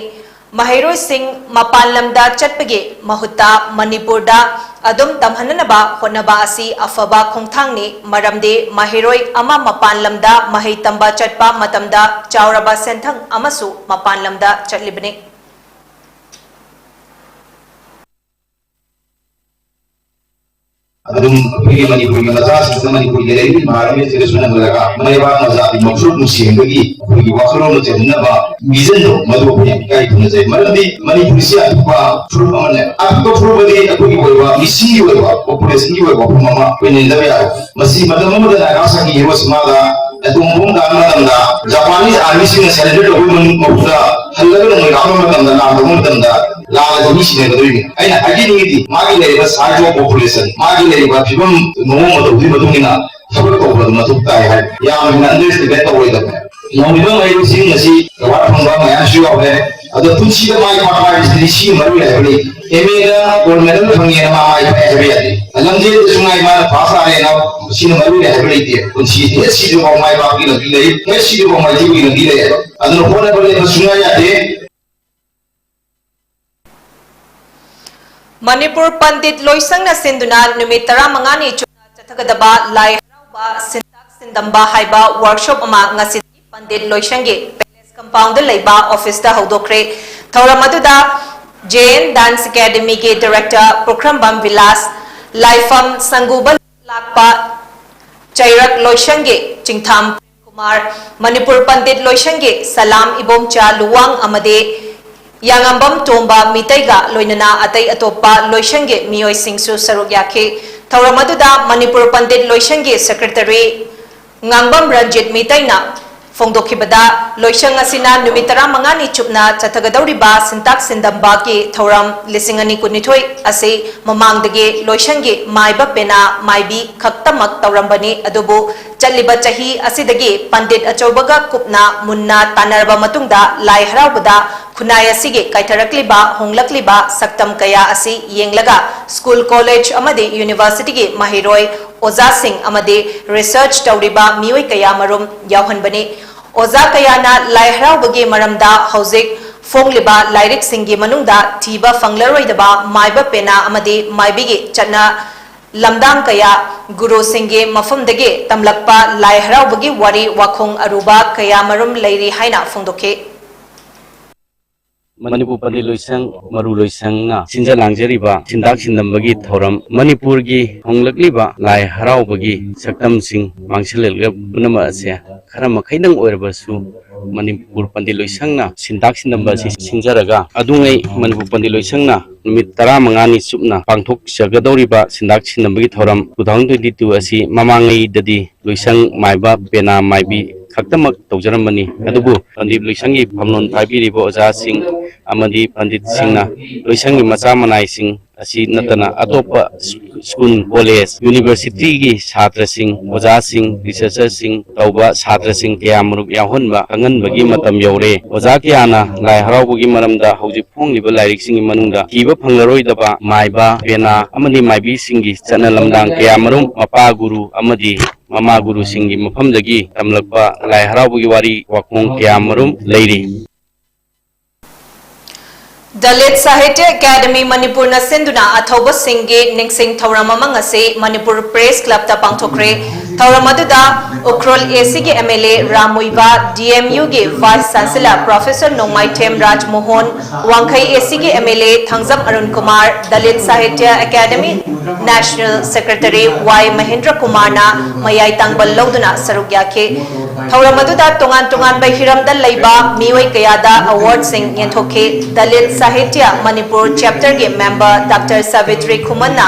ꯃꯍꯩꯔꯣꯏꯁꯤꯡ ꯃꯄꯥꯟ ꯂꯝꯗ ꯆꯠꯄꯒꯤ ꯃꯍꯨꯠꯇ ꯃꯅꯤꯄꯨꯔꯗ ꯑꯗꯨꯝ ꯇꯝꯍꯟꯅꯅꯕ ꯍꯣꯠꯅꯕ ꯑꯁꯤ ꯑꯐꯕ ꯈꯣꯡꯊꯥꯡꯅꯤ, ꯃꯔꯝꯗꯤ ꯃꯍꯩꯔꯣꯏ ꯑꯃ ꯃꯄꯥꯟ ꯂꯝꯗ ꯃꯍꯩ ꯇꯝꯕ ꯆꯠꯄ ꯃꯇꯝꯗ ꯆꯥꯎꯔꯕ ꯁꯦꯟꯊꯪ ꯑꯃꯁꯨ ꯃꯄꯥꯟ ꯂꯝꯗ ꯆꯠꯂꯤꯕꯅꯤ꯫ ꯑꯗꯨꯝ ꯑꯩꯈꯣꯏꯒꯤ ꯃꯅꯤꯄꯨꯔꯒꯤ ꯃꯆꯥꯁꯤꯡꯁꯤꯅ ꯃꯅꯤꯄꯨꯔꯒꯤ ꯂꯩꯔꯤꯕ environment ꯁꯤꯗꯁꯨ ꯅꯪꯂꯒ ꯃꯩꯕꯥꯛ ꯃꯆꯥꯒꯤ ꯃꯐꯨꯔꯨꯞ ꯅꯨꯡꯁꯤꯍꯟꯕꯒꯤ ꯑꯩꯈꯣꯏꯒꯤ ꯋꯥꯈꯜꯂꯣꯟ ꯆꯦꯟꯅꯕ vision ꯗꯣ, ꯃꯗꯨ ꯑꯩꯈꯣꯏ ꯌꯥꯝ ꯏꯀꯥꯏ ꯈꯨꯝꯅꯖꯩ꯫ ꯃꯔꯝꯗꯤ ꯃꯅꯤꯄꯨꯔꯁꯤ ꯑꯄꯤꯛꯄ ꯐꯨꯔꯨꯞ ꯑꯃꯅꯦ꯫ ꯑꯄꯤꯛꯄ ꯐꯨꯔꯨꯞ ꯑꯗꯤ ꯑꯩꯈꯣꯏꯒꯤ ꯑꯣꯏꯕ ꯃꯤꯁꯤꯡꯒꯤ ꯑꯣꯏꯕ population ꯒꯤ ꯑꯣꯏꯕ ꯋꯥꯐꯝ ꯑꯃ ꯑꯩꯈꯣꯏ ꯅꯩꯅꯕ ꯌꯥꯔꯣꯏ꯫ ꯃꯁꯤ ꯃꯇꯝ ꯑꯃꯗ ꯅꯥꯒꯥꯁꯥꯀꯤ ꯍꯤꯔꯣꯁꯤꯃꯥꯗ ꯑꯦꯇꯣꯝ ꯕꯣꯝ ꯇꯥꯕ ꯃꯇꯝꯗ Japanese army ꯁꯤꯡꯅ surrender ꯇꯧꯕꯒꯤ ꯃꯍꯨꯠꯇ ꯍꯜꯂꯒ ꯅꯣꯡꯃꯩ ꯀꯥꯞꯄ ꯃꯇꯝꯗ, ꯂꯥꯟ ꯇꯧꯕ ꯃꯇꯝꯗ ꯂꯥꯜꯂꯁꯨ ꯃꯤ ꯁꯤꯅꯒꯗꯣꯏꯅꯤ꯫ ꯑꯩꯅ ꯍꯥꯏꯖꯅꯤꯡꯉꯤꯗꯤ ꯃꯥꯒꯤ ꯂꯩꯔꯤꯕ size of population, ꯃꯥꯒꯤ ꯂꯩꯔꯤꯕ ꯐꯤꯕꯝ ꯃꯑꯣꯡ ꯃꯇꯧꯗꯨꯒꯤ ꯃꯇꯨꯡ ꯏꯟꯅ ꯊꯕꯛ ꯇꯧꯕꯗ ꯃꯊꯧ ꯇꯥꯏ ꯍꯥꯏ꯫ ꯌꯥꯝꯅ ꯍꯦꯟꯅ underestimate ꯇꯧꯔꯣꯏꯗꯕꯅꯦ꯫ ꯅꯧꯔꯤꯕ ꯃꯍꯩꯔꯣꯏꯁꯤꯡ ꯑꯁꯤ award ꯐꯪꯕ ꯃꯌꯥꯝꯁꯨ ꯌꯥꯎꯔꯦ꯫ ꯑꯗꯣ ꯄꯨꯟꯁꯤꯗ ꯃꯥꯏ ꯄꯥꯛꯄ ꯍꯥꯏꯕꯁꯤꯗꯤ ꯁꯤꯅ ꯃꯔꯨ ꯑꯣꯏ ꯍꯥꯏꯕ ꯂꯩꯇꯦ꯫ M A the gold medal ꯐꯪꯉꯦꯅ ꯃꯥ ꯃꯥꯏ ꯄꯥꯛꯑꯦ ꯍꯥꯏꯕ ꯌꯥꯗꯦ꯫ ꯂꯝꯖꯦꯜꯗꯁꯨ ꯉꯥꯏ ꯃꯥꯅ first ꯇꯥꯔꯦꯅ ꯁꯤꯅ ꯃꯔꯨ ꯑꯣꯏ ꯍꯥꯏꯕ ꯂꯩꯇꯦ꯫ ꯄꯨꯟꯁꯤꯁꯦ ꯁꯤꯗ꯭ꯔꯤꯐꯥꯎ ꯃꯥꯏ ꯄꯥꯛꯄꯒꯤ ꯂꯝꯕꯤ ꯂꯩ, ꯍꯦꯛ ꯁꯤꯗ꯭ꯔꯤꯐꯥꯎ ꯃꯥꯏꯊꯤꯕꯒꯤ ꯂꯝꯕꯤ ꯂꯩ ꯍꯥꯏꯕ꯫ ꯑꯗꯨꯅ ꯍꯣꯠꯅꯕ ꯂꯦꯞꯄ ꯁꯨꯡꯌꯥ ꯌꯥꯗꯦ꯫ ꯃꯅꯤꯄꯨꯔ ꯄꯟꯗꯤꯠ ꯂꯣꯏꯁꯪꯅ ꯁꯤꯟꯗꯨꯅ ꯅꯨꯃꯤꯠ ꯇꯔꯥꯃꯉꯥꯅꯤ ꯆꯨꯞꯅ ꯆꯠꯊꯒꯗꯕ ꯂꯥꯏ ꯍꯔꯥꯎꯕ ꯁꯤꯟꯇꯥꯛ ꯁꯤꯟꯗꯝꯕ ꯍꯥꯏꯕ workshop ꯑꯃ ꯉꯁꯤꯗꯒꯤ ꯄꯟꯗꯤꯠ ꯂꯣꯏꯁꯪꯒꯤ palace compound ꯗ ꯂꯩꯕ office ꯇ ꯍꯧꯗꯣꯛꯈ꯭ꯔꯦ꯫ ꯊꯧꯔꯝ ꯑꯗꯨꯗ J N Dance Academy ꯒꯤ director ꯄꯨꯈ꯭ꯔꯝꯕꯝ ꯕꯤꯂꯥꯁ, ꯂꯥꯏꯐꯝ ꯁꯪꯒꯨꯕ ꯂꯥꯛꯄ ꯆꯩꯔꯛ ꯂꯣꯏꯁꯪꯒꯤ ꯆꯤꯡꯊꯥꯝ ꯀꯨꯃꯥꯔ, ꯃꯅꯤꯄꯨꯔ ꯄꯟꯗꯤꯠ ꯂꯣꯏꯁꯪꯒꯤ ꯁꯂꯥꯝ ꯏꯕꯣꯝꯆꯥ ꯂꯨꯋꯥꯡ ꯑꯃꯗꯤ ꯌꯥꯉꯝꯕꯝ ꯇꯣꯝꯕ ꯃꯤꯇꯩꯒ ꯂꯣꯏꯅꯅ ꯑꯇꯩ ꯑꯇꯣꯞꯄ ꯂꯣꯏꯁꯪꯒꯤ ꯃꯤꯑꯣꯏꯁꯤꯡꯁꯨ ꯁꯔꯨꯛ ꯌꯥꯈꯤ꯫ ꯊꯧꯔꯝ ꯑꯗꯨꯗ ꯃꯅꯤꯄꯨꯔ ꯄꯟꯗꯤꯠ ꯂꯣꯏꯁꯪꯒꯤ secretary ꯉꯥꯡꯕꯝ ꯔꯟꯖꯤꯠ ꯃꯤꯇꯩꯅ ꯐꯣꯡꯗꯣꯛꯈꯤꯕꯗ, ꯂꯣꯏꯁꯪ ꯑꯁꯤꯅ ꯅꯨꯃꯤꯠ ꯇꯔꯥꯃꯉꯥꯅꯤ ꯆꯨꯞꯅ ꯆꯠꯊꯒꯗꯧꯔꯤꯕ ꯁꯤꯟꯇꯥꯛ ꯁꯤꯟꯗꯝꯕꯒꯤ ꯊꯧꯔꯝ ꯂꯤꯁꯤꯡ ꯑꯅꯤ ꯀꯨꯟꯅꯤꯊꯣꯏ ꯑꯁꯤ ꯃꯃꯥꯡꯗꯒꯤ ꯂꯣꯏꯁꯪꯒꯤ ꯃꯥꯏꯕ ꯄꯦꯅꯥ ꯃꯥꯏꯕꯤ ꯈꯛꯇꯃꯛ ꯇꯧꯔꯝꯕꯅꯤ꯫ ꯑꯗꯨꯕꯨ ꯆꯠꯂꯤꯕ ꯆꯍꯤ ꯑꯁꯤꯗꯒꯤ ꯄꯟꯗꯤꯠ ꯑꯆꯧꯕꯒ ꯀꯨꯞꯅ ꯃꯨꯟꯅ ꯇꯥꯟꯅꯔꯕ ꯃꯇꯨꯡꯗ ꯂꯥꯏ ꯍꯔꯥꯎꯕꯗ ꯈꯨꯟꯅꯥꯏ ꯑꯁꯤꯒꯤ ꯀꯥꯏꯊꯔꯛꯂꯤꯕ ꯍꯣꯡꯂꯛꯂꯤꯕ ꯁꯛꯇꯝ ꯀꯌꯥ ꯑꯁꯤ ꯌꯦꯡꯂꯒ ꯁ꯭ꯀꯨꯜ, ꯀꯣꯂꯦꯖ ꯑꯃꯗꯤ ꯌꯨꯅꯤꯚꯔꯁꯤꯇꯤꯒꯤ ꯃꯍꯩꯔꯣꯏ, ꯑꯣꯖꯥꯁꯤꯡ ꯑꯃꯗꯤ ꯔꯤꯁꯔꯆ ꯇꯧꯔꯤꯕ ꯃꯤꯑꯣꯏ ꯀꯌꯥ ꯃꯔꯨꯝ ꯌꯥꯎꯍꯟꯕꯅꯤ꯫ ꯑꯣꯖꯥ ꯀꯌꯥꯅ ꯂꯥꯏ ꯍꯔꯥꯎꯕꯒꯤ ꯃꯔꯝꯗ ꯍꯧꯖꯤꯛ ꯐꯣꯡꯂꯤꯕ ꯂꯥꯏꯔꯤꯛꯁꯤꯡꯒꯤ ꯃꯅꯨꯡꯗ ꯊꯤꯕ ꯐꯪꯂꯔꯣꯏꯗꯕ ꯃꯥꯏꯕ ꯄꯦꯅꯥ ꯑꯃꯗꯤ ꯃꯥꯏꯕꯤꯒꯤ ꯆꯠꯅ ꯂꯝꯗꯥꯡ ꯀꯌꯥ, ꯒꯨꯔꯨꯁꯤꯡꯒꯤ ꯃꯐꯝꯗꯒꯤ ꯇꯝꯂꯛꯄ ꯂꯥꯏ ꯍꯔꯥꯎꯕꯒꯤ ꯋꯥꯔꯤ ꯋꯥꯈꯣꯡ ꯑꯔꯨꯕ ꯀꯌꯥ ꯃꯔꯨꯝ ꯂꯩꯔꯤ ꯍꯥꯏꯅ ꯐꯣꯡꯗꯣꯛꯈꯤ꯫ ꯃꯅꯤꯄꯨꯔ ꯄꯟꯗꯤꯠ ꯂꯣꯏꯁꯪ, ꯃꯔꯨ ꯂꯣꯏꯁꯪꯅ ꯁꯤꯟꯖ ꯂꯥꯡꯖꯔꯤꯕ ꯁꯤꯟꯗꯥꯛ ꯁꯤꯟꯗꯝꯕꯒꯤ ꯊꯧꯔꯝ, ꯃꯅꯤꯄꯨꯔꯒꯤ ꯍꯣꯡꯂꯛꯂꯤꯕ ꯂꯥꯏ ꯍꯔꯥꯎꯕꯒꯤ ꯁꯛꯇꯝꯁꯤꯡ ꯃꯥꯡꯁꯤꯜꯂꯛꯂꯤꯕ ꯄꯨꯝꯅꯃꯛ ꯑꯁꯦ ꯈꯔ ꯃꯈꯩꯗꯪ ꯑꯣꯏꯔꯕꯁꯨ ꯃꯅꯤꯄꯨꯔ ꯄꯟꯗꯤꯠ ꯂꯣꯏꯁꯪꯅ ꯁꯤꯟꯗꯥꯛ ꯁꯤꯟꯗꯝꯕ ꯑꯁꯤ ꯁꯤꯟꯖꯔꯒ ꯑꯗꯨꯉꯩ ꯃꯅꯤꯄꯨꯔ ꯄꯟꯗꯤꯠ ꯂꯣꯏꯁꯪꯅ ꯅꯨꯃꯤꯠ ꯇꯔꯥꯃꯉꯥꯅꯤ ꯆꯨꯞꯅ ꯄꯥꯡꯊꯣꯛꯆꯒꯗꯧꯔꯤꯕ ꯁꯤꯟꯗꯥꯛ ꯁꯤꯟꯗꯝꯕꯒꯤ ꯊꯧꯔꯝ two thousand twenty two ꯑꯁꯤ ꯃꯃꯥꯡꯉꯩꯗꯗꯤ ꯂꯣꯏꯁꯪ ꯃꯥꯏꯕ ꯄꯦꯅꯥ ꯃꯥꯏꯕꯤ ꯈꯛꯇꯃꯛ ꯇꯧꯖꯔꯝꯕꯅꯤ꯫ ꯑꯗꯨꯕꯨ ꯄꯟꯗꯤꯠ ꯂꯣꯏꯁꯪꯒꯤ ꯐꯝꯂꯣꯟ ꯄꯥꯏꯕꯤꯔꯤꯕ ꯑꯣꯖꯥꯁꯤꯡ ꯑꯃꯗꯤ ꯄꯟꯗꯤꯠꯁꯤꯡꯅ ꯂꯣꯏꯁꯪꯒꯤ ꯃꯆꯥ ꯃꯅꯥꯏꯁꯤꯡ ꯑꯁꯤ ꯅꯠꯇꯅ ꯑꯇꯣꯞꯄ ꯁ꯭ꯀꯨꯜ, ꯀꯣꯂꯦꯖ, ꯌꯨꯅꯤꯚꯔꯁꯤꯇꯤꯒꯤ ꯁꯥꯇ꯭ꯔꯁꯤꯡ, ꯑꯣꯖꯥꯁꯤꯡ, ꯔꯤꯁꯔꯆꯔꯁꯤꯡ ꯇꯧꯕ ꯁꯥꯇ꯭ꯔꯁꯤꯡ ꯀꯌꯥꯃꯔꯨꯝ ꯌꯥꯎꯍꯟꯕ ꯈꯪꯍꯟꯕꯒꯤ ꯃꯇꯝ ꯌꯧꯔꯦ꯫ ꯑꯣꯖꯥ ꯀꯌꯥꯅ ꯂꯥꯏ ꯍꯔꯥꯎꯕꯒꯤ ꯃꯔꯝꯗ ꯍꯧꯖꯤꯛ ꯐꯣꯡꯂꯤꯕ ꯂꯥꯏꯔꯤꯛꯁꯤꯡꯒꯤ ꯃꯅꯨꯡꯗ ꯊꯤꯕ ꯐꯪꯂꯔꯣꯏꯗꯕ ꯃꯥꯏꯕ, ꯄꯦꯅꯥ ꯑꯃꯗꯤ ꯃꯥꯏꯕꯤꯁꯤꯡꯒꯤ ꯆꯠꯅ ꯂꯝꯗꯥꯡ ꯀꯌꯥꯃꯔꯨꯝ ꯃꯄꯥ ꯒꯨꯔꯨ ꯑꯃꯗꯤ ꯃꯃꯥ ꯒꯨꯔꯨꯁꯤꯡꯒꯤ ꯃꯐꯝꯗꯒꯤ ꯇꯝꯂꯛꯄ ꯂꯥꯏ ꯍꯔꯥꯎꯕꯒꯤ ꯋꯥꯔꯤ ꯋꯥꯈꯣꯡ ꯀꯌꯥꯃꯔꯨꯝ ꯂꯩꯔꯤ꯫ ꯗꯂꯤꯠ ꯁꯥꯍꯤꯇ꯭ꯌ ꯑꯦꯀꯥꯗꯃꯤ ꯃꯅꯤꯄꯨꯔꯅ ꯁꯤꯟꯗꯨꯅ ꯑꯊꯧꯕꯁꯤꯡꯒꯤ ꯅꯤꯡꯁꯤꯡ ꯊꯧꯔꯝ ꯑꯃ ꯉꯁꯤ ꯃꯅꯤꯄꯨꯔ ꯄ꯭ꯔꯦꯁ ꯀ꯭ꯂꯕꯇ ꯄꯥꯡꯊꯣꯛꯈ꯭ꯔꯦ꯫ ꯊꯧꯔꯝ ꯑꯗꯨꯗ ꯎꯈ꯭ꯔꯨꯜ ꯑꯦꯁꯤꯒꯤ M L A Ram Muivah, D M ꯌꯨꯒꯤ vice chancellor professor Nongmaithem Rajmohon, Wangkhei ꯑꯦꯁꯤꯒꯤ M L A Thangjam Arun Kumar, Dalit Sahitya Academy national secretary Y Mahendra ꯀꯨꯃꯥꯔꯅ ꯃꯌꯥꯏ ꯇꯥꯡꯕꯜ ꯂꯧꯗꯨꯅ ꯁꯔꯨꯛ ꯌꯥꯈꯤ꯫ ꯊꯧꯔꯝ ꯑꯗꯨꯗ ꯇꯣꯉꯥꯟ ꯇꯣꯉꯥꯟꯕ ꯍꯤꯔꯝꯗ ꯂꯩꯕ ꯃꯤꯑꯣꯏ ꯀꯌꯥꯗ ꯑꯦꯋꯥꯔꯗꯁꯤꯡ ꯌꯦꯟꯊꯣꯛꯈꯤ꯫ ꯗꯂꯤꯠ ꯁꯥꯍꯤꯇ꯭ꯌ ꯃꯅꯤꯄꯨꯔ ꯆꯦꯞꯇꯔꯒꯤ ꯃꯦꯝꯕꯔ ꯗꯥꯛꯇꯔ ꯁꯥꯕꯤꯇ꯭ꯔꯤ ꯈꯨꯃꯟꯅ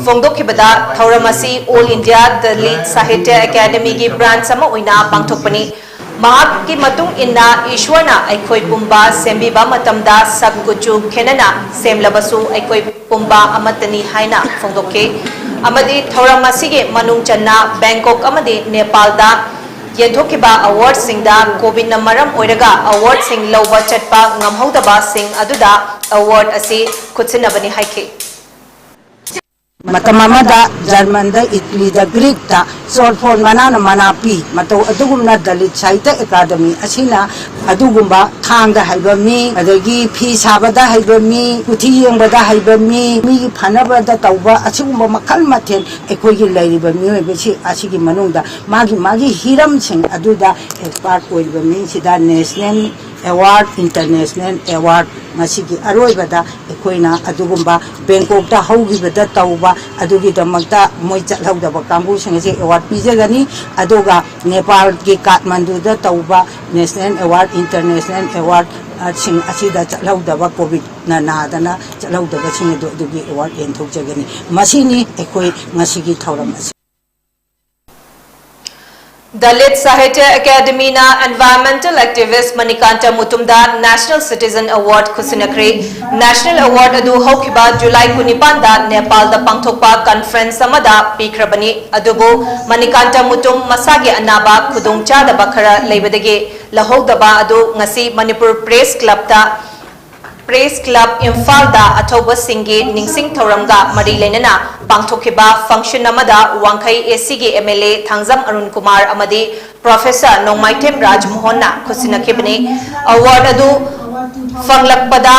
ꯐꯣꯡꯗꯣꯛꯈꯤꯕꯗ, ꯊꯧꯔꯝ ꯑꯁꯤ ꯑꯣꯜ ꯏꯟꯗꯤꯌꯥ ꯗꯂꯤꯠ ꯁꯥꯍꯤꯇ꯭ꯌ ꯑꯦꯀꯥꯗꯃꯤꯒꯤ ꯕ꯭ꯔꯥꯟꯆ ꯑꯃ ꯑꯣꯏꯅ ꯄꯥꯡꯊꯣꯛꯄꯅꯤ꯫ ꯃꯍꯥꯛꯀꯤ ꯃꯇꯨꯡ ꯏꯟꯅ ꯏꯁ꯭ꯋꯔꯅ ꯑꯩꯈꯣꯏ ꯄꯨꯝꯕ ꯁꯦꯝꯕꯤꯕ ꯃꯇꯝꯗ ꯁꯛ ꯀꯨꯆꯨ ꯈꯦꯠꯅꯅ ꯁꯦꯝꯂꯕꯁꯨ ꯑꯩꯈꯣꯏ ꯄꯨꯝꯕ ꯑꯃꯠꯇꯅꯤ ꯍꯥꯏꯅ ꯐꯣꯡꯗꯣꯛꯈꯤ꯫ ꯑꯃꯗꯤ ꯊꯧꯔꯝ ꯑꯁꯤꯒꯤ ꯃꯅꯨꯡ ꯆꯟꯅ ꯕꯦꯡꯀꯣꯛ ꯑꯃꯗꯤ ꯅꯦꯄꯥꯜꯗ ꯌꯦꯟꯊꯣꯛꯈꯤꯕ ꯑꯦꯋꯥꯔꯗꯁꯤꯡꯗ ꯀꯣꯚꯤꯗꯅ ꯃꯔꯝ ꯑꯣꯏꯔꯒ ꯑꯦꯋꯥꯔꯗꯁꯤꯡ ꯂꯧꯕ ꯆꯠꯄ ꯉꯝꯍꯧꯗꯕꯁꯤꯡ ꯑꯗꯨꯗ ꯑꯦꯋꯥꯔꯗ ꯑꯁꯤ ꯈꯨꯠꯁꯤꯟꯅꯕꯅꯤ ꯍꯥꯏꯈꯤ꯫ ꯃꯇꯝ ꯑꯃꯗ ꯖꯔꯃꯟꯗ, ꯏꯇꯂꯤꯗ, ꯒ꯭ꯔꯤꯛꯇ ꯆꯣꯔꯐꯣꯟ ꯃꯅꯥꯅ ꯃꯅꯥ ꯄꯤ꯫ ꯃꯇꯧ ꯑꯗꯨꯒꯨꯝꯅ ꯗꯂꯤꯠ ꯁꯥꯍꯤꯇ꯭ꯌ ꯑꯦꯀꯥꯗꯃꯤ ꯑꯁꯤꯅ ꯑꯗꯨꯒꯨꯝꯕ ꯊꯥꯡꯗ ꯍꯩꯕ ꯃꯤ, ꯑꯗꯒꯤ ꯐꯤ ꯁꯥꯕꯗ ꯍꯩꯕ ꯃꯤ, ꯀꯨꯊꯤ ꯌꯦꯡꯕꯗ ꯍꯩꯕ ꯃꯤ, ꯃꯤꯒꯤ ꯐꯅꯕꯗ ꯇꯧꯕ ꯑꯁꯤꯒꯨꯝꯕ ꯃꯈꯜ ꯃꯊꯦꯜ ꯑꯩꯈꯣꯏꯒꯤ ꯂꯩꯔꯤꯕ ꯃꯤꯑꯣꯏꯕꯁꯤ ꯑꯁꯤꯒꯤ ꯃꯅꯨꯡꯗ ꯃꯥꯒꯤ ꯃꯥꯒꯤ ꯍꯤꯔꯝꯁꯤꯡ ꯑꯗꯨꯗ ꯑꯦꯛꯁꯄꯥꯔꯠ ꯑꯣꯏꯔꯤꯕ ꯃꯤꯁꯤꯗ ꯅꯦꯁꯅꯦꯜ ꯑꯦꯋꯥꯔꯗ, ꯏꯟꯇꯔꯅꯦꯁꯅꯦꯜ ꯑꯦꯋꯥꯔꯗ, ꯉꯁꯤꯒꯤ ꯑꯔꯣꯏꯕꯗ ꯑꯩꯈꯣꯏꯅ ꯑꯗꯨꯒꯨꯝꯕ ꯕꯦꯡꯀꯣꯛꯇ ꯍꯧꯈꯤꯕꯗ ꯇꯧꯕ ꯑꯗꯨꯒꯤꯗꯃꯛꯇ ꯃꯣꯏ ꯆꯠꯍꯧꯗꯕ ꯀꯥꯡꯕꯨꯁꯤꯡ ꯑꯁꯤ ꯑꯦꯋꯥꯔꯗ ꯄꯤꯖꯒꯅꯤ꯫ ꯑꯗꯨꯒ ꯅꯦꯄꯥꯜꯒꯤ ꯀꯥꯊꯃꯟꯗꯨꯗ ꯇꯧꯕ ꯅꯦꯁꯅꯦꯜ ꯑꯦꯋꯥꯔꯗ, ꯏꯟꯇꯔꯅꯦꯁꯅꯦꯜ ꯑꯦꯋꯥꯔꯗꯁꯤꯡ ꯑꯁꯤꯗ ꯆꯠꯍꯧꯗꯕ, ꯀꯣꯚꯤꯗꯅ ꯅꯥꯗꯅ ꯆꯠꯍꯧꯗꯕꯁꯤꯡ ꯑꯗꯨ ꯑꯗꯨꯒꯤ ꯑꯦꯋꯥꯔꯗ ꯌꯦꯟꯊꯣꯛꯆꯒꯅꯤ꯫ ꯃꯁꯤꯅꯤ ꯑꯩꯈꯣꯏ ꯉꯁꯤꯒꯤ ꯊꯧꯔꯝ ꯑꯁꯤ꯫ ꯗꯂꯤꯠ ꯁꯥꯍꯤꯇ꯭ꯌ ꯑꯦꯀꯥꯗꯃꯤꯅ environmental activist Manikanta ꯃꯨꯇꯨꯝꯗ National Citizen Award ꯈꯨꯠꯁꯤꯟꯅꯈ꯭ꯔꯦ꯫ National Award ꯑꯗꯨ ꯍꯧꯈꯤꯕ ꯖꯨꯂꯥꯏ ꯀꯨꯟꯅꯤꯄꯥꯟꯗ ꯅꯦꯄꯥꯜꯗ ꯄꯥꯡꯊꯣꯛꯄ conference ꯑꯃꯗ ꯄꯤꯈ꯭ꯔꯕꯅꯤ꯫ ꯑꯗꯨꯕꯨ ꯃꯅꯤꯀꯥꯟꯇ ꯃꯨꯇꯨꯝ ꯃꯁꯥꯒꯤ ꯑꯅꯥꯕ ꯈꯨꯗꯣꯡꯆꯥꯗꯕ ꯈꯔ ꯂꯩꯕꯗꯒꯤ ꯂꯧꯍꯧꯗꯕ ꯑꯗꯨ ꯉꯁꯤ ꯃꯅꯤꯄꯨꯔ ꯄ꯭ꯔꯦꯁ ꯀ꯭ꯂꯕꯇ ꯄ꯭ꯔꯦꯁ ꯀ꯭ꯂꯕ ꯏꯝꯐꯥꯜꯗ ꯑꯊꯧꯕꯁꯤꯡꯒꯤ ꯅꯤꯡꯁꯤꯡ ꯊꯧꯔꯝꯒ ꯃꯔꯤ ꯂꯩꯅꯅ ꯄꯥꯡꯊꯣꯛꯈꯤꯕ function ꯑꯃꯗ ꯋꯥꯡꯈꯩ ꯑꯦꯁꯤꯒꯤ M L A Thangjam Arun Kumar ꯑꯃꯗꯤ ꯄ꯭ꯔꯣꯐꯦꯁꯔ ꯅꯣꯡꯃꯥꯏꯊꯦꯝ ꯔꯥꯖꯃꯣꯍꯟꯅ ꯈꯨꯠꯁꯤꯟꯅꯈꯤꯕꯅꯤ꯫ Award ꯑꯗꯨ ꯐꯪꯂꯛꯄꯗ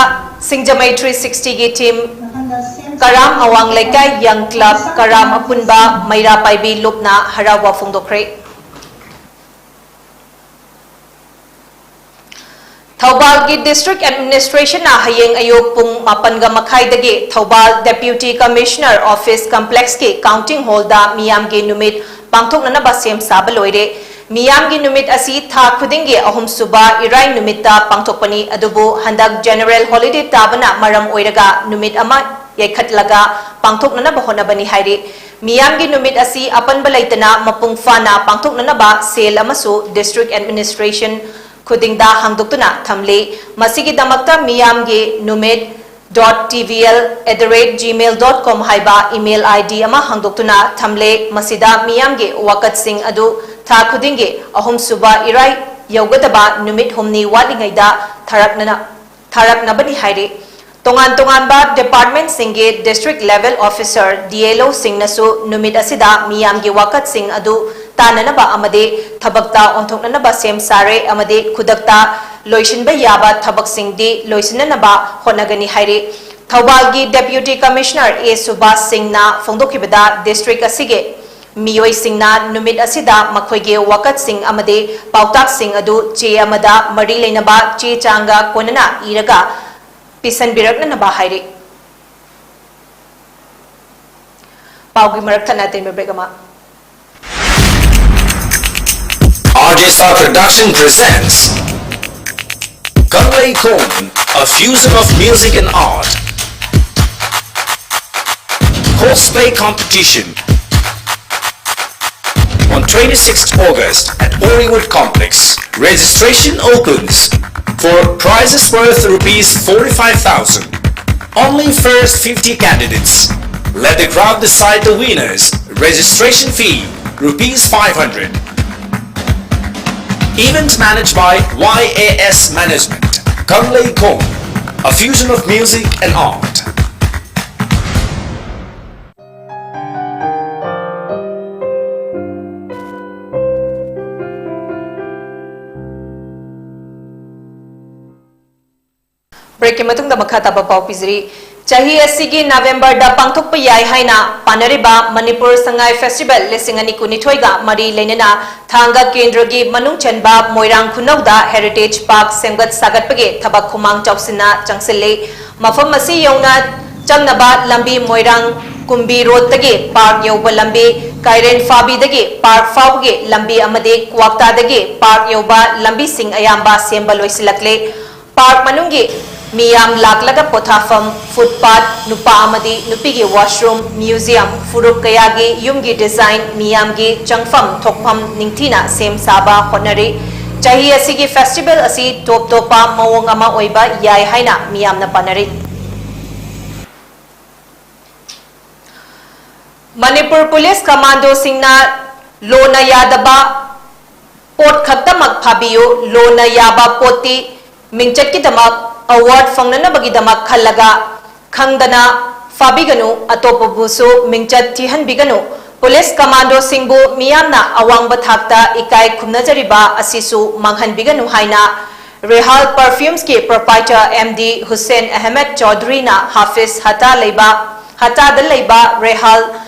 ꯁꯤꯡꯖꯃꯩ three sixtyꯒꯤ team, ꯀꯔꯥꯝ ꯑꯋꯥꯡ ꯂꯩꯀꯥꯏ young club, ꯀꯔꯥꯝ ꯑꯄꯨꯟꯕ, ꯃꯩꯔꯥ ꯄꯥꯏꯕꯤ ꯂꯨꯞꯅ ꯍꯔꯥꯎꯕ ꯐꯣꯡꯗꯣꯛꯈ꯭ꯔꯦ꯫ ꯊꯧꯕꯥꯜꯒꯤ District Administrationꯅ ꯍꯌꯦꯡ ꯑꯌꯨꯛ ꯄꯨꯡ ꯃꯥꯄꯟꯒ ꯃꯈꯥꯏꯗꯒꯤ Thoubal Deputy Commissioner Office Complexꯀꯤ Counting Hallꯗ ꯃꯤꯌꯥꯝꯒꯤ ꯅꯨꯃꯤꯠ ꯄꯥꯡꯊꯣꯛꯅꯅꯕ ꯁꯦꯝ ꯁꯥꯕ ꯂꯣꯏꯔꯦ꯫ ꯃꯤꯌꯥꯝꯒꯤ ꯅꯨꯃꯤꯠ ꯑꯁꯤ ꯊꯥ ꯈꯨꯗꯤꯡꯒꯤ ꯑꯍꯨꯝꯁꯨꯕ ꯏꯔꯥꯏ ꯅꯨꯃꯤꯠꯇ ꯄꯥꯡꯊꯣꯛꯄꯅꯤ, ꯑꯗꯨꯕꯨ ꯍꯟꯗꯛ general holiday ꯇꯥꯕꯅ ꯃꯔꯝ ꯑꯣꯏꯔꯒ ꯅꯨꯃꯤꯠ ꯑꯃ ꯌꯩꯈꯠꯂꯒ ꯄꯥꯡꯊꯣꯛꯅꯅꯕ ꯍꯣꯠꯅꯕꯅꯤ ꯍꯥꯏꯔꯤ꯫ ꯃꯤꯌꯥꯝꯒꯤ ꯅꯨꯃꯤꯠ ꯑꯁꯤ ꯑꯄꯟꯕ ꯂꯩꯇꯅ ꯃꯄꯨꯡ ꯐꯥꯅ ꯄꯥꯡꯊꯣꯛꯅꯅꯕ ꯁꯦꯜ ꯑꯃꯁꯨ district administration ꯈꯨꯗꯤꯡꯗ ꯍꯥꯡꯗꯣꯛꯇꯨꯅ ꯊꯝꯂꯤ꯫ ꯃꯁꯤꯒꯤꯗꯃꯛꯇ ꯃꯤꯌꯥꯝꯒꯤ ꯅꯨꯃꯤꯠ dot T V L at the rate gmail dot com ꯍꯥꯏꯕ email I D ꯑꯃ ꯍꯥꯡꯗꯣꯛꯇꯨꯅ ꯊꯝꯂꯦ꯫ ꯃꯁꯤꯗ ꯃꯤꯌꯥꯝꯒꯤ ꯋꯥꯀꯠꯁꯤꯡ ꯑꯗꯨ ꯊꯥ ꯈꯨꯗꯤꯡꯒꯤ ꯑꯍꯨꯝꯁꯨꯕ ꯏꯔꯥꯏ ꯌꯧꯒꯗꯕ ꯅꯨꯃꯤꯠ ꯍꯨꯝꯅꯤ ꯋꯥꯠꯂꯤꯉꯩꯗ ꯊꯥꯔꯛꯅꯅ-, ꯊꯥꯔꯛꯅꯕꯅꯤ ꯍꯥꯏꯔꯤ꯫ ꯇꯣꯉꯥꯟ ꯇꯣꯉꯥꯟꯕ departmentꯁꯤꯡꯒꯤ district level officer, D L Oꯁꯤꯡꯅꯁꯨ ꯅꯨꯃꯤꯠ ꯑꯁꯤꯗ ꯃꯤꯌꯥꯝꯒꯤ ꯋꯥꯀꯠꯁꯤꯡ ꯑꯗꯨ ꯇꯥꯅꯅꯕ ꯑꯃꯗꯤ ꯊꯕꯛꯇ ꯑꯣꯟꯊꯣꯛꯅꯅꯕ ꯁꯦꯝ ꯁꯥꯔꯦ ꯑꯃꯗꯤ ꯈꯨꯗꯛꯇ ꯂꯣꯏꯁꯤꯟꯕ ꯌꯥꯕ ꯊꯕꯛꯁꯤꯡꯗꯤ ꯂꯣꯏꯁꯤꯟꯅꯅꯕ ꯍꯣꯠꯅꯒꯅꯤ ꯍꯥꯏꯔꯤ꯫ ꯊꯧꯕꯥꯜꯒꯤ Deputy Commissioner A ꯁꯨꯕꯥꯁ ꯁꯤꯡꯅ ꯐꯣꯡꯗꯣꯛꯈꯤꯕꯗ, district ꯑꯁꯤꯒꯤ ꯃꯤꯑꯣꯏꯁꯤꯡꯅ ꯅꯨꯃꯤꯠ ꯑꯁꯤꯗ ꯃꯈꯣꯏꯒꯤ ꯋꯥꯀꯠꯁꯤꯡ ꯑꯃꯗꯤ ꯄꯥꯎꯇꯥꯛꯁꯤꯡ ꯑꯗꯨ ꯆꯦ ꯑꯃꯗ ꯃꯔꯤ ꯂꯩꯅꯕ ꯆꯦ ꯆꯥꯡꯒ ꯀꯣꯟꯅꯅ ꯏꯔꯒ ꯄꯤꯁꯟꯕꯤꯔꯛꯅꯅꯕ ꯍꯥꯏꯔꯤ꯫ ꯄꯥꯎꯒꯤ ꯃꯔꯛ ꯊꯠꯅ ꯑꯇꯦꯟꯕ break ꯑꯃ꯫ R J Star Production presents Kanglei Khon, a fusion of music and art. Cosplay competition on twenty-sixth August at Orewood Complex. Registration opens for prizes worth rupees forty-five thousand. Only first fifty candidates. Let the crowd decide the winners. Registration fee, rupees five hundred. Event managed by Y A S Management. Kanglei Khon, a fusion of music and art. Breakꯀꯤ ꯃꯇꯨꯡꯗ ꯃꯈꯥ ꯇꯥꯕ ꯄꯥꯎ ꯄꯤꯖꯔꯤ꯫ ꯆꯍꯤ ꯑꯁꯤꯒꯤ Novemberꯗ ꯄꯥꯡꯊꯣꯛꯄ ꯌꯥꯏ ꯍꯥꯏꯅ ꯄꯥꯅꯔꯤꯕ Manipur Sangai Festival ꯂꯤꯁꯤꯡ ꯑꯅꯤ ꯀꯨꯟꯅꯤꯊꯣꯏꯒ ꯃꯔꯤ ꯂꯩꯅꯅ ꯊꯥꯡꯒ ꯀꯦꯟꯗ꯭ꯔꯒꯤ ꯃꯅꯨꯡ ꯆꯟꯕ ꯃꯣꯏꯔꯥꯡ ꯈꯨꯅꯧꯗ Heritage Park ꯁꯦꯝꯒꯠ ꯁꯥꯒꯠꯄꯒꯤ ꯊꯕꯛ ꯈꯨꯃꯥꯡ ꯆꯥꯎꯁꯤꯟꯅ ꯆꯪꯁꯤꯜꯂꯤ꯫ ꯃꯐꯝ ꯑꯁꯤ ꯌꯧꯅ ꯆꯪꯅꯕ ꯂꯝꯕꯤ ꯃꯣꯏꯔꯥꯡ ꯀꯨꯝꯕꯤ roadꯇꯒꯤ park ꯌꯧꯕ ꯂꯝꯕꯤ, ꯀꯥꯏꯔꯦꯟ ꯐꯥꯕꯤꯗꯒꯤ park ꯐꯥꯎꯕꯒꯤ ꯂꯝꯕꯤ ꯑꯃꯗꯤ ꯀ꯭ꯋꯥꯛꯇꯥꯗꯒꯤ park ꯌꯧꯕ ꯂꯝꯕꯤꯁꯤꯡ ꯑꯌꯥꯝꯕ ꯁꯦꯝꯕ ꯂꯣꯏꯁꯤꯜꯂꯛꯂꯦ꯫ Park ꯃꯅꯨꯡꯒꯤ ꯃꯤꯌꯥꯝ ꯂꯥꯛꯂꯒ ꯄꯣꯊꯥꯐꯝ, ꯐꯨꯠꯄꯥꯠ, ꯅꯨꯄꯥ ꯑꯃꯗꯤ ꯅꯨꯄꯤꯒꯤ ꯋꯥꯁꯔꯨꯝ, ꯃ꯭ꯌꯨꯖꯤꯌꯝ, ꯐꯨꯔꯨꯞ ꯀꯌꯥꯒꯤ ꯌꯨꯝꯒꯤ ꯗꯤꯖꯥꯏꯟ, ꯃꯤꯌꯥꯝꯒꯤ ꯆꯪꯐꯝ ꯊꯣꯛꯐꯝ ꯅꯤꯡꯊꯤꯅ ꯁꯦꯝ ꯁꯥꯕ ꯍꯣꯠꯅꯔꯤ꯫ ꯆꯍꯤ ꯑꯁꯤꯒꯤ ꯐꯦꯁꯇꯤꯚꯦꯜ ꯑꯁꯤ ꯇꯣꯞ ꯇꯣꯞꯄ ꯃꯑꯣꯡ ꯑꯃ ꯑꯣꯏꯕ ꯌꯥꯏ ꯍꯥꯏꯅ ꯃꯤꯌꯥꯝꯅ ꯄꯥꯅꯔꯤ꯫ ꯃꯅꯤꯄꯨꯔ ꯄꯨꯂꯤꯁ ꯀꯃꯥꯟꯗꯣꯁꯤꯡꯅ ꯂꯣꯅ ꯌꯥꯗꯕ ꯄꯣꯠ ꯈꯛꯇꯃꯛ ꯐꯥꯕꯤꯌꯨ, ꯂꯣꯅ ꯌꯥꯕ ꯄꯣꯠꯇꯤ ꯃꯤꯡꯆꯠꯀꯤꯗꯃꯛ, ꯑꯦꯋꯥꯔꯗ ꯐꯪꯅꯅꯕꯒꯤꯗꯃꯛ ꯈꯜꯂꯒ ꯈꯪꯗꯅ ꯐꯥꯕꯤꯒꯅꯨ, ꯑꯇꯣꯞꯄꯕꯨꯁꯨ ꯃꯤꯡꯆꯠ ꯊꯤꯍꯟꯕꯤꯒꯅꯨ꯫ ꯄꯨꯂꯤꯁ ꯀꯃꯥꯟꯗꯣꯁꯤꯡꯕꯨ ꯃꯤꯌꯥꯝꯅ ꯑꯋꯥꯡꯕ ꯊꯥꯛꯇ ꯏꯀꯥꯏ ꯈꯨꯝꯅꯖꯔꯤꯕ ꯑꯁꯤꯁꯨ ꯃꯥꯡꯍꯟꯕꯤꯒꯅꯨ ꯍꯥꯏꯅ ꯔꯦꯍꯥꯜ ꯄꯔꯐ꯭ꯌꯨꯝꯁꯀꯤ proprietor M D Hussain Ahmed ꯆꯧꯙꯔꯤꯅ ꯍꯥꯐꯤꯖ ꯍꯇꯥ ꯂꯩꯕ, ꯍꯇꯥꯗ ꯂꯩꯕ ꯔꯦꯍꯥꯜ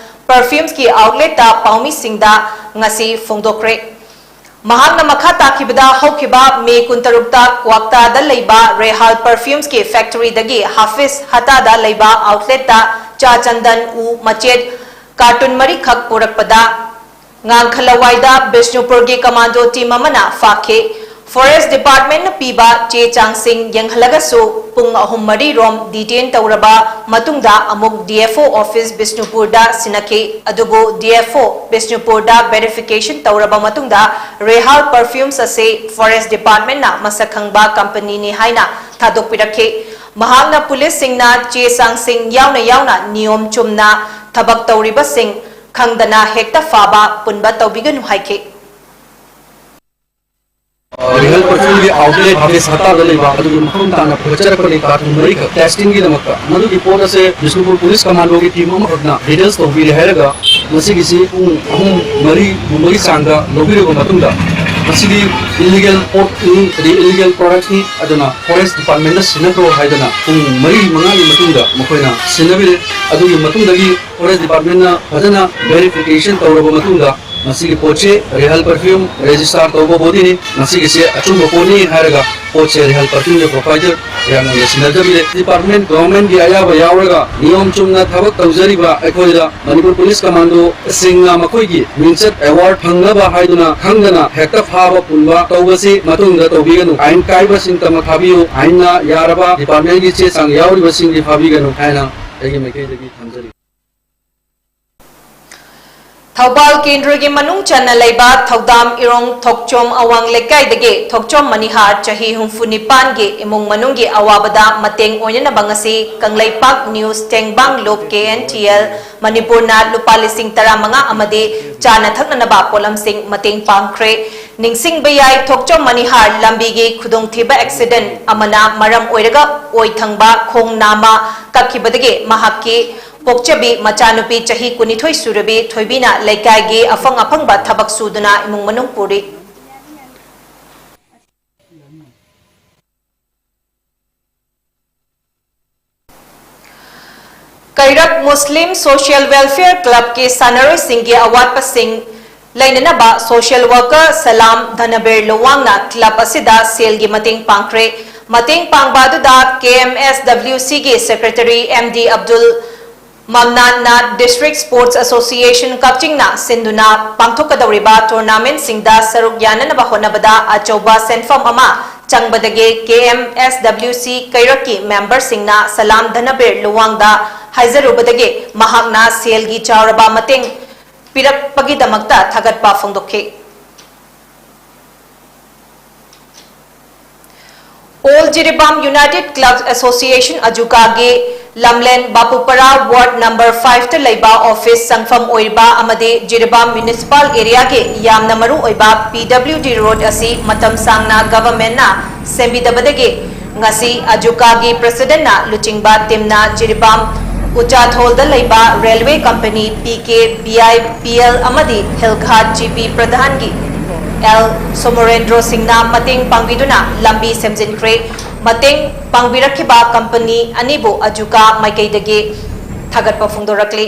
ꯄꯔꯐ꯭ꯌꯨꯝꯁꯀꯤ ꯑꯥꯎꯠꯂꯦꯠꯇ ꯄꯥꯎꯃꯤꯁꯤꯡꯗ ꯉꯁꯤ ꯐꯣꯡꯗꯣꯛꯈ꯭ꯔꯦ꯫ ꯃꯍꯥꯛꯅ ꯃꯈꯥ ꯇꯥꯈꯤꯕꯗ, ꯍꯧꯈꯤꯕ ꯃꯦ ꯀꯨꯟꯇꯔꯨꯛꯇ ꯀ꯭ꯋꯥꯛꯇꯥꯗ ꯂꯩꯕ ꯔꯦꯍꯥꯜ ꯄꯔꯐ꯭ꯌꯨꯝꯁꯀꯤ ꯐꯦꯛꯇꯔꯤꯗꯒꯤ ꯍꯥꯐꯤꯖ ꯍꯇꯥꯗ ꯂꯩꯕ ꯑꯥꯎꯠꯂꯦꯠꯇ ꯆꯥ ꯆꯟꯗꯟ ꯎ ꯃꯆꯦꯠ ꯀꯥꯔꯇꯨꯟ ꯃꯔꯤꯈꯛ ꯄꯨꯔꯛꯄꯗ, ꯉꯥꯡꯈꯂꯋꯥꯏꯗ ꯕꯤꯁꯅꯨꯄꯨꯔꯒꯤ ꯀꯃꯥꯟꯗꯣ ꯇꯤꯝ ꯑꯃꯅ ꯐꯥꯈꯤ꯫ ꯐꯣꯔꯦꯁ ꯗꯤꯄꯥꯔꯠꯃꯦꯟꯠꯅ ꯄꯤꯕ ꯆꯦ ꯆꯥꯡꯁꯤꯡ ꯌꯦꯡꯍꯜꯂꯒꯁꯨ ꯄꯨꯡ ꯑꯍꯨꯝ ꯃꯔꯤ ꯔꯣꯝ ꯗꯤꯇꯦꯟ ꯇꯧꯔꯕ ꯃꯇꯨꯡꯗ ꯑꯃꯨꯛ ꯗꯤ ꯑꯦꯐ ꯑꯣ ꯑꯣꯐꯤꯁ ꯕꯤꯁꯅꯨꯄꯨꯔꯗ ꯁꯤꯟꯅꯈꯤ꯫ ꯑꯗꯨꯕꯨ ꯗꯤ ꯑꯦꯐ ꯑꯣ ꯕꯤꯁꯅꯨꯄꯨꯔꯗ ꯚꯦꯔꯤꯐꯤꯀꯦꯁꯟ ꯇꯧꯔꯕ ꯃꯇꯨꯡꯗ ꯔꯦꯍꯥꯜ ꯄꯔꯐ꯭ꯌꯨꯝꯁ ꯑꯁꯤ ꯐꯣꯔꯦꯁ ꯗꯤꯄꯥꯔꯠꯃꯦꯟꯠꯅ ꯃꯁꯛ ꯈꯪꯕ ꯀꯝꯄꯅꯤꯅꯤ ꯍꯥꯏꯅ ꯊꯥꯗꯣꯛꯄꯤꯔꯛꯈꯤ꯫ ꯃꯍꯥꯛꯅ ꯄꯨꯂꯤꯁꯁꯤꯡꯅ ꯆꯦ ꯆꯥꯡꯁꯤꯡ ꯌꯥꯎꯅ ꯌꯥꯎꯅ ꯅꯤꯌꯣꯝ ꯆꯨꯝꯅ ꯊꯕꯛ ꯇꯧꯔꯤꯕꯁꯤꯡ ꯈꯪꯗꯅ ꯍꯦꯛꯇ ꯐꯥꯕ ꯄꯨꯟꯕ ꯇꯧꯕꯤꯒꯅꯨ ꯍꯥꯏꯈꯤ꯫ ꯔꯤꯍꯦꯜ ꯄꯔꯐ꯭ꯌꯨꯝꯒꯤ ꯑꯥꯎꯠꯂꯦꯠ ꯍꯥꯐꯤꯖ ꯍꯇꯥꯗ ꯂꯩꯕ ꯑꯗꯨꯒꯤ ꯃꯐꯝ ꯇꯥꯅ ꯄꯨꯈꯠꯆꯔꯛꯄꯅꯤ, ꯀꯥꯔꯇꯨꯟ ꯃꯔꯤꯈꯛ ꯇꯦꯁꯇꯤꯡꯒꯤꯗꯃꯛꯇ꯫ ꯃꯗꯨꯒꯤ ꯄꯣꯠ ꯑꯁꯦ ꯕꯤꯁꯅꯨꯄꯨꯔ ꯄꯨꯂꯤꯁ ꯀꯃꯥꯟꯗꯣꯒꯤ ꯇꯤꯝ ꯑꯃꯈꯛꯅ ꯗꯤꯇꯦꯜꯁ ꯇꯧꯕꯤꯔꯦ ꯍꯥꯏꯔꯒ ꯃꯁꯤꯒꯤꯁꯤ ꯄꯨꯡ ꯑꯍꯨꯝ ꯃꯔꯤꯒꯨꯝꯕꯒꯤ ꯆꯥꯡꯗ ꯂꯧꯕꯤꯔꯕ ꯃꯇꯨꯡꯗ, ꯃꯁꯤꯗꯤ ꯏꯂꯤꯒꯦꯜ ꯄꯣꯠꯅꯤ, ꯑꯗꯩ ꯏꯂꯤꯒꯦꯜ ꯄ꯭ꯔꯣꯗꯛꯁꯅꯤ, ꯑꯗꯨꯅ ꯐꯣꯔꯦꯁ ꯗꯤꯄꯥꯔꯠꯃꯦꯟꯗ ꯁꯤꯟꯅꯈ꯭ꯔꯣ ꯍꯥꯏꯗꯅ ꯄꯨꯡ ꯃꯔꯤ ꯃꯉꯥꯒꯤ ꯃꯇꯨꯡꯗ ꯃꯈꯣꯏꯅ ꯁꯤꯟꯅꯕꯤꯔꯦ꯫ ꯑꯗꯨꯒꯤ ꯃꯇꯨꯡꯗꯒꯤ ꯐꯣꯔꯦꯁ ꯗꯤꯄꯥꯔꯠꯃꯦꯟꯅ ꯐꯖꯅ ꯚꯦꯔꯤꯐꯤꯀꯦꯁꯟ ꯇꯧꯔꯕ ꯃꯇꯨꯡꯗ, ꯃꯁꯤꯒꯤ ꯄꯣꯠꯁꯤ ꯔꯤꯍꯜ ꯄꯔꯐ꯭ꯌꯨꯝ ꯔꯦꯖꯤꯁꯇꯥꯔ ꯇꯧꯕ ꯕꯣꯗꯤꯅꯤ꯫ ꯃꯁꯤꯒꯤꯁꯦ ꯑꯆꯨꯝꯕ ꯄꯣꯠꯅꯤ ꯍꯥꯏꯔꯒ ꯄꯣꯠꯁꯦ ꯔꯤꯍꯜ ꯄꯔꯐ꯭ꯌꯨꯝꯒꯤ ꯄ꯭ꯔꯣꯄꯥꯏꯇꯔ ꯌꯥꯝꯅ ꯁꯤꯟꯅꯖꯕꯤꯔꯦ꯫ ꯗꯤꯄꯥꯔꯠꯃꯦꯟ ꯒꯚꯔꯟꯃꯦꯟꯠꯀꯤ ꯑꯌꯥꯕ ꯌꯥꯎꯔꯒ ꯅꯤꯌꯣꯝ ꯆꯨꯝꯅ ꯊꯕꯛ ꯇꯧꯖꯔꯤꯕ ꯑꯩꯈꯣꯏꯗ ꯃꯅꯤꯄꯨꯔ ꯄꯨꯂꯤꯁ ꯀꯃꯥꯟꯗꯣꯁꯤꯡꯅ ꯃꯈꯣꯏꯒꯤ ꯃꯤꯡꯆꯠ ꯑꯦꯋꯥꯔꯗ ꯐꯪꯅꯕ ꯍꯥꯏꯗꯨꯅ ꯈꯪꯗꯅ ꯍꯦꯛꯇ ꯐꯥꯕ ꯄꯨꯟꯕ ꯇꯧꯕꯁꯤ ꯃꯇꯨꯡꯗ ꯇꯧꯕꯤꯒꯅꯨ꯫ ꯑꯥꯏꯟ ꯀꯥꯏꯕꯁꯤꯡꯇꯃꯛ ꯐꯥꯕꯤꯌꯨ꯫ ꯑꯥꯏꯟꯅ ꯌꯥꯔꯕ ꯗꯤꯄꯥꯔꯠꯃꯦꯟꯒꯤ ꯆꯦ ꯆꯥꯡ ꯌꯥꯎꯔꯤꯕꯁꯤꯡꯗꯤ ꯐꯥꯕꯤꯒꯅꯨ ꯍꯥꯏꯅ ꯑꯩꯒꯤ ꯃꯥꯏꯀꯩꯗꯒꯤ ꯊꯝꯖꯔꯤ꯫ ꯊꯧꯕꯥꯜ ꯀꯦꯟꯗ꯭ꯔꯒꯤ ꯃꯅꯨꯡ ꯆꯟꯅ ꯂꯩꯕ ꯊꯧꯗꯥꯝ ꯏꯔꯣꯡ ꯊꯣꯛꯆꯣꯝ ꯑꯋꯥꯡ ꯂꯩꯀꯥꯏꯗꯒꯤ ꯊꯣꯛꯆꯣꯝ ꯃꯅꯤꯍꯥꯔ ꯆꯍꯤ ꯍꯨꯝꯐꯨ ꯅꯤꯄꯥꯟꯒꯤ ꯏꯃꯨꯡ ꯃꯅꯨꯡꯒꯤ ꯑꯋꯥꯕꯗ ꯃꯇꯦꯡ ꯑꯣꯏꯅꯅꯕ ꯉꯁꯤ ꯀꯪꯂꯩꯄꯥꯛ ꯅ꯭ꯌꯨꯁ ꯇꯦꯡꯕꯥꯡ ꯂꯨꯞ ꯀꯦ ꯑꯦꯟ ꯇꯤ ꯑꯦꯜ ꯃꯅꯤꯄꯨꯔꯅ ꯂꯨꯄꯥ ꯂꯤꯁꯤꯡ ꯇꯔꯥꯃꯉꯥ ꯑꯃꯗꯤ ꯆꯥꯅ ꯊꯛꯅꯅꯕ ꯄꯣꯠꯂꯝꯁꯤꯡ ꯃꯇꯦꯡ ꯄꯥꯡꯈ꯭ꯔꯦ꯫ ꯅꯤꯡꯁꯤꯡꯕ ꯌꯥꯏ, ꯊꯣꯛꯆꯣꯝ ꯃꯅꯤꯍꯥꯔ ꯂꯝꯕꯤꯒꯤ ꯈꯨꯗꯣꯡꯊꯤꯕ ꯑꯦꯛꯁꯤꯗꯦꯟ ꯑꯃꯅ ꯃꯔꯝ ꯑꯣꯏꯔꯒ ꯑꯣꯏ ꯊꯪꯕ ꯈꯣꯡ ꯅꯥꯝꯃ ꯀꯛꯈꯤꯕꯗꯒꯤ ꯃꯍꯥꯛꯀꯤ ꯄꯣꯛꯆꯕꯤ ꯃꯆꯥꯅꯨꯄꯤ ꯆꯍꯤ ꯀꯨꯟꯅꯤꯊꯣꯏ ꯁꯨꯔꯕꯤ ꯊꯣꯏꯕꯤꯅ ꯂꯩꯀꯥꯏꯒꯤ ꯑꯐꯪ ꯑꯐꯪꯕ ꯊꯕꯛ ꯁꯨꯗꯨꯅ ꯏꯃꯨꯡ ꯃꯅꯨꯡ ꯄꯨꯔꯤ꯫ ꯀꯩꯔꯛ ꯃꯨꯁꯂꯤꯝ ꯁꯣꯁꯤꯌꯦꯜ ꯋꯦꯜꯐꯤꯌꯔ ꯀ꯭ꯂꯕꯀꯤ ꯁꯥꯟꯅꯔꯣꯏꯁꯤꯡꯒꯤ ꯑꯋꯥꯠꯄꯁꯤꯡ ꯂꯩꯅꯅꯕ ꯁꯣꯁꯤꯌꯦꯜ ꯋꯥꯔꯀꯔ ꯁꯂꯥꯝ ꯙꯅꯕꯤꯔ ꯂꯨꯋꯥꯡꯅ ꯀ꯭ꯂꯕ ꯑꯁꯤꯗ ꯁꯦꯜꯒꯤ ꯃꯇꯦꯡ ꯄꯥꯡꯈ꯭ꯔꯦ꯫ ꯃꯇꯦꯡ ꯄꯥꯡꯕ ꯑꯗꯨꯗ ꯀꯦ ꯑꯦꯝ ꯑꯦꯁ ꯗꯕ꯭ꯂꯤꯎ ꯁꯤꯒꯤ ꯁꯦꯀ꯭ꯔꯦꯇꯔꯤ ꯑꯦꯝ ꯗꯤ ꯑꯕꯗꯨꯜ ꯃꯝꯅꯥꯟꯅ ꯗꯤꯁꯇ꯭ꯔꯤꯛ ꯁ꯭ꯄꯣꯔꯠꯁ ꯑꯦꯁꯣꯁꯤꯌꯦꯁꯟ ꯀꯛꯆꯤꯡꯅ ꯁꯤꯟꯗꯨꯅ ꯄꯥꯡꯊꯣꯛꯀꯗꯧꯔꯤꯕ ꯇꯣꯔꯅꯥꯃꯦꯟꯠꯁꯤꯡꯗ ꯁꯔꯨꯛ ꯌꯥꯅꯅꯕ ꯍꯣꯠꯅꯕꯗ ꯑꯆꯧꯕ ꯁꯦꯟꯐꯝ ꯑꯃ ꯆꯪꯕꯗꯒꯤ ꯀꯦ ꯑꯦꯝ ꯑꯦꯁ ꯗꯕ꯭ꯂꯤꯎ ꯁꯤ ꯀꯩꯔꯛꯀꯤ ꯃꯦꯝꯕꯔꯁꯤꯡꯅ ꯁꯂꯥꯝ ꯙꯅꯕꯤꯔ ꯂꯨꯋꯥꯡꯗ ꯍꯥꯏꯖꯔꯨꯕꯗꯒꯤ ꯃꯍꯥꯛꯅ ꯁꯦꯜꯒꯤ ꯆꯥꯎꯔꯕ ꯃꯇꯦꯡ ꯄꯤꯔꯛꯄꯒꯤꯗꯃꯛꯇ ꯊꯥꯒꯠꯄ ꯐꯣꯡꯗꯣꯛꯈꯤ꯫ All Jiribam united club association ꯑꯖꯨꯀꯥꯒꯤ ꯂꯝꯂꯦꯟ ꯕꯥꯄꯨꯄꯔꯥ ꯋꯥꯔꯗ ꯅꯝꯕꯔ ꯐꯥꯏꯚꯇ ꯂꯩꯕ ꯑꯣꯐꯤꯁ ꯆꯪꯐꯝ ꯑꯣꯏꯔꯤꯕ ꯑꯃꯗꯤ ꯖꯤꯔꯤꯕꯥꯝ ꯃ꯭ꯌꯨꯅꯤꯁꯤꯄꯥꯜ ꯑꯦꯔꯤꯌꯥꯒꯤ ꯌꯥꯝꯅ ꯃꯔꯨ ꯑꯣꯏꯕ ꯄꯤ ꯗꯕ꯭ꯂꯤꯎ ꯗꯤ ꯔꯣꯗ ꯑꯁꯤ ꯃꯇꯝ ꯁꯥꯡꯅ ꯒꯚꯔꯟꯃꯦꯟꯠꯅ ꯁꯦꯝꯕꯤꯗꯕꯗꯒꯤ ꯉꯁꯤ ꯑꯖꯨꯀꯥꯒꯤ ꯄ꯭ꯔꯁꯤꯗꯦꯟꯠꯅ ꯂꯨꯆꯤꯡꯕ ꯇꯤꯝꯅ ꯖꯤꯔꯤꯕꯥꯝ ꯎꯆꯥꯊꯣꯜꯗ ꯂꯩꯕ railway company P K B I P L ꯑꯃꯗꯤ ꯍꯤꯜꯒꯥꯠ ꯖꯤ ꯄꯤ ꯄ꯭ꯔꯙꯥꯟꯒꯤ ꯑꯦꯜ ꯁꯣꯃꯣꯔꯦꯟꯗ꯭ꯔꯣ ꯁꯤꯡꯅ ꯃꯇꯦꯡ ꯄꯥꯡꯕꯤꯗꯨꯅ ꯂꯝꯕꯤ ꯁꯦꯝꯖꯤꯟꯈ꯭ꯔꯦ꯫ ꯃꯇꯦꯡ ꯄꯥꯡꯕꯤꯔꯛꯈꯤꯕ ꯀꯝꯄꯅꯤ ꯑꯅꯤꯕꯨ ꯑꯖꯨꯀꯥ ꯃꯥꯏꯀꯩꯗꯒꯤ ꯊꯥꯒꯠꯄ ꯐꯣꯡꯗꯣꯔꯛꯂꯤ꯫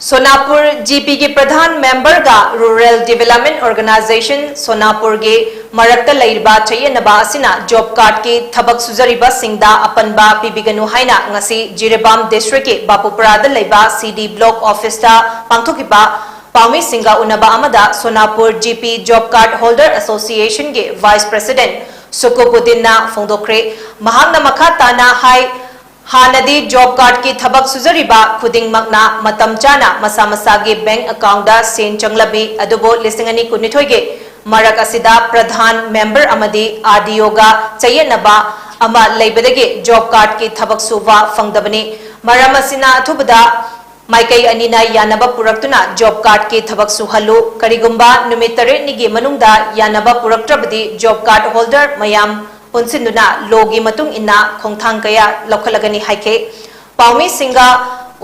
ꯁꯣꯅꯥꯄꯨꯔ ꯖꯤꯄꯤꯒꯤ ꯄ꯭ꯔꯙꯥꯟ ꯃꯦꯝꯕꯔꯒ ꯔꯨꯔꯦꯜ ꯗꯤꯚꯦꯂꯞꯃꯦꯟ ꯑꯣꯔꯒꯅꯥꯏꯖꯦꯁꯟ ꯁꯣꯅꯥꯄꯨꯔꯒꯤ ꯃꯔꯛꯇ ꯂꯩꯔꯤꯕ ꯆꯌꯦꯠꯅꯕ ꯑꯁꯤꯅ ꯖꯣꯕ ꯀꯥꯔꯗꯀꯤ ꯊꯕꯛ ꯁꯨꯖꯔꯤꯕꯁꯤꯡꯗ ꯑꯄꯟꯕ ꯄꯤꯕꯤꯒꯅꯨ ꯍꯥꯏꯅ ꯉꯁꯤ ꯖꯤꯔꯤꯕꯥꯝ ꯗꯤꯁꯇ꯭ꯔꯤꯛꯀꯤ ꯕꯥꯄꯨꯄꯨꯔꯥꯗ ꯂꯩꯕ ꯁꯤꯗꯤ ꯕ꯭ꯂꯣꯛ ꯑꯣꯐꯤꯁꯇ ꯄꯥꯡꯊꯣꯛꯈꯤꯕ ꯄꯥꯎꯃꯤꯁꯤꯡꯒ ꯎꯅꯕ ꯑꯃꯗ Sonapur GP job card holder ꯑꯦꯁꯣꯁꯤꯌꯦꯁꯟꯒꯤ ꯚꯥꯏꯁ ꯄ꯭ꯔꯦꯁꯤꯗꯦꯟꯠ ꯁꯨꯀꯨꯕꯨꯗꯤꯟꯅ ꯐꯣꯡꯗꯣꯛꯈ꯭ꯔꯦ꯫ ꯃꯍꯥꯛꯅ ꯃꯈꯥ ꯇꯥꯅ ꯍꯥꯏ, ꯍꯥꯟꯅꯗꯤ ꯖꯣꯕ ꯀꯥꯔꯗꯀꯤ ꯊꯕꯛ ꯁꯨꯖꯔꯤꯕ ꯈꯨꯗꯤꯡꯃꯛꯅ ꯃꯇꯝ ꯆꯥꯅ ꯃꯁꯥ ꯃꯁꯥꯒꯤ ꯕꯦꯡꯛ ꯑꯦꯀꯥꯎꯟꯗ ꯁꯦꯟ ꯆꯪꯂꯝꯃꯤ, ꯑꯗꯨꯕꯨ ꯂꯤꯁꯤꯡ ꯑꯅꯤ ꯀꯨꯟꯅꯤꯊꯣꯏꯒꯤ ꯃꯔꯛ ꯑꯁꯤꯗ ꯄ꯭ꯔꯙꯥꯟ ꯃꯦꯝꯕꯔ ꯑꯃꯗꯤ ꯑꯥꯔꯗꯤꯑꯣꯒ ꯆꯌꯦꯠꯅꯕ ꯑꯃ ꯂꯩꯕꯗꯒꯤ ꯖꯣꯕ ꯀꯥꯔꯗꯀꯤ ꯊꯕꯛ ꯁꯨꯕ ꯐꯪꯗꯕꯅꯤ꯫ ꯃꯔꯝ ꯑꯁꯤꯅ ꯑꯊꯨꯕꯗ ꯃꯥꯏꯀꯩ ꯑꯅꯤꯅ ꯌꯥꯅꯕ ꯄꯨꯔꯛꯇꯨꯅ ꯖꯣꯕ ꯀꯥꯔꯗꯀꯤ ꯊꯕꯛ ꯁꯨꯍꯜꯂꯨ꯫ ꯀꯔꯤꯒꯨꯝꯕ ꯅꯨꯃꯤꯠ ꯇꯔꯦꯠꯅꯤꯒꯤ ꯃꯅꯨꯡꯗ ꯌꯥꯅꯕ ꯄꯨꯔꯛꯇ꯭ꯔꯕꯗꯤ ꯖꯣꯕ ꯀꯥꯔꯗ ꯍꯣꯜꯗꯔ ꯃꯌꯥꯝ ꯄꯨꯟꯁꯤꯟꯗꯨꯅ ꯂꯣꯒꯤ ꯃꯇꯨꯡ ꯏꯟꯅ ꯈꯣꯡꯊꯥꯡ ꯀꯌꯥ ꯂꯧꯈꯠꯂꯒꯅꯤ ꯍꯥꯏꯈꯤ꯫ ꯄꯥꯎꯃꯤꯁꯤꯡꯒ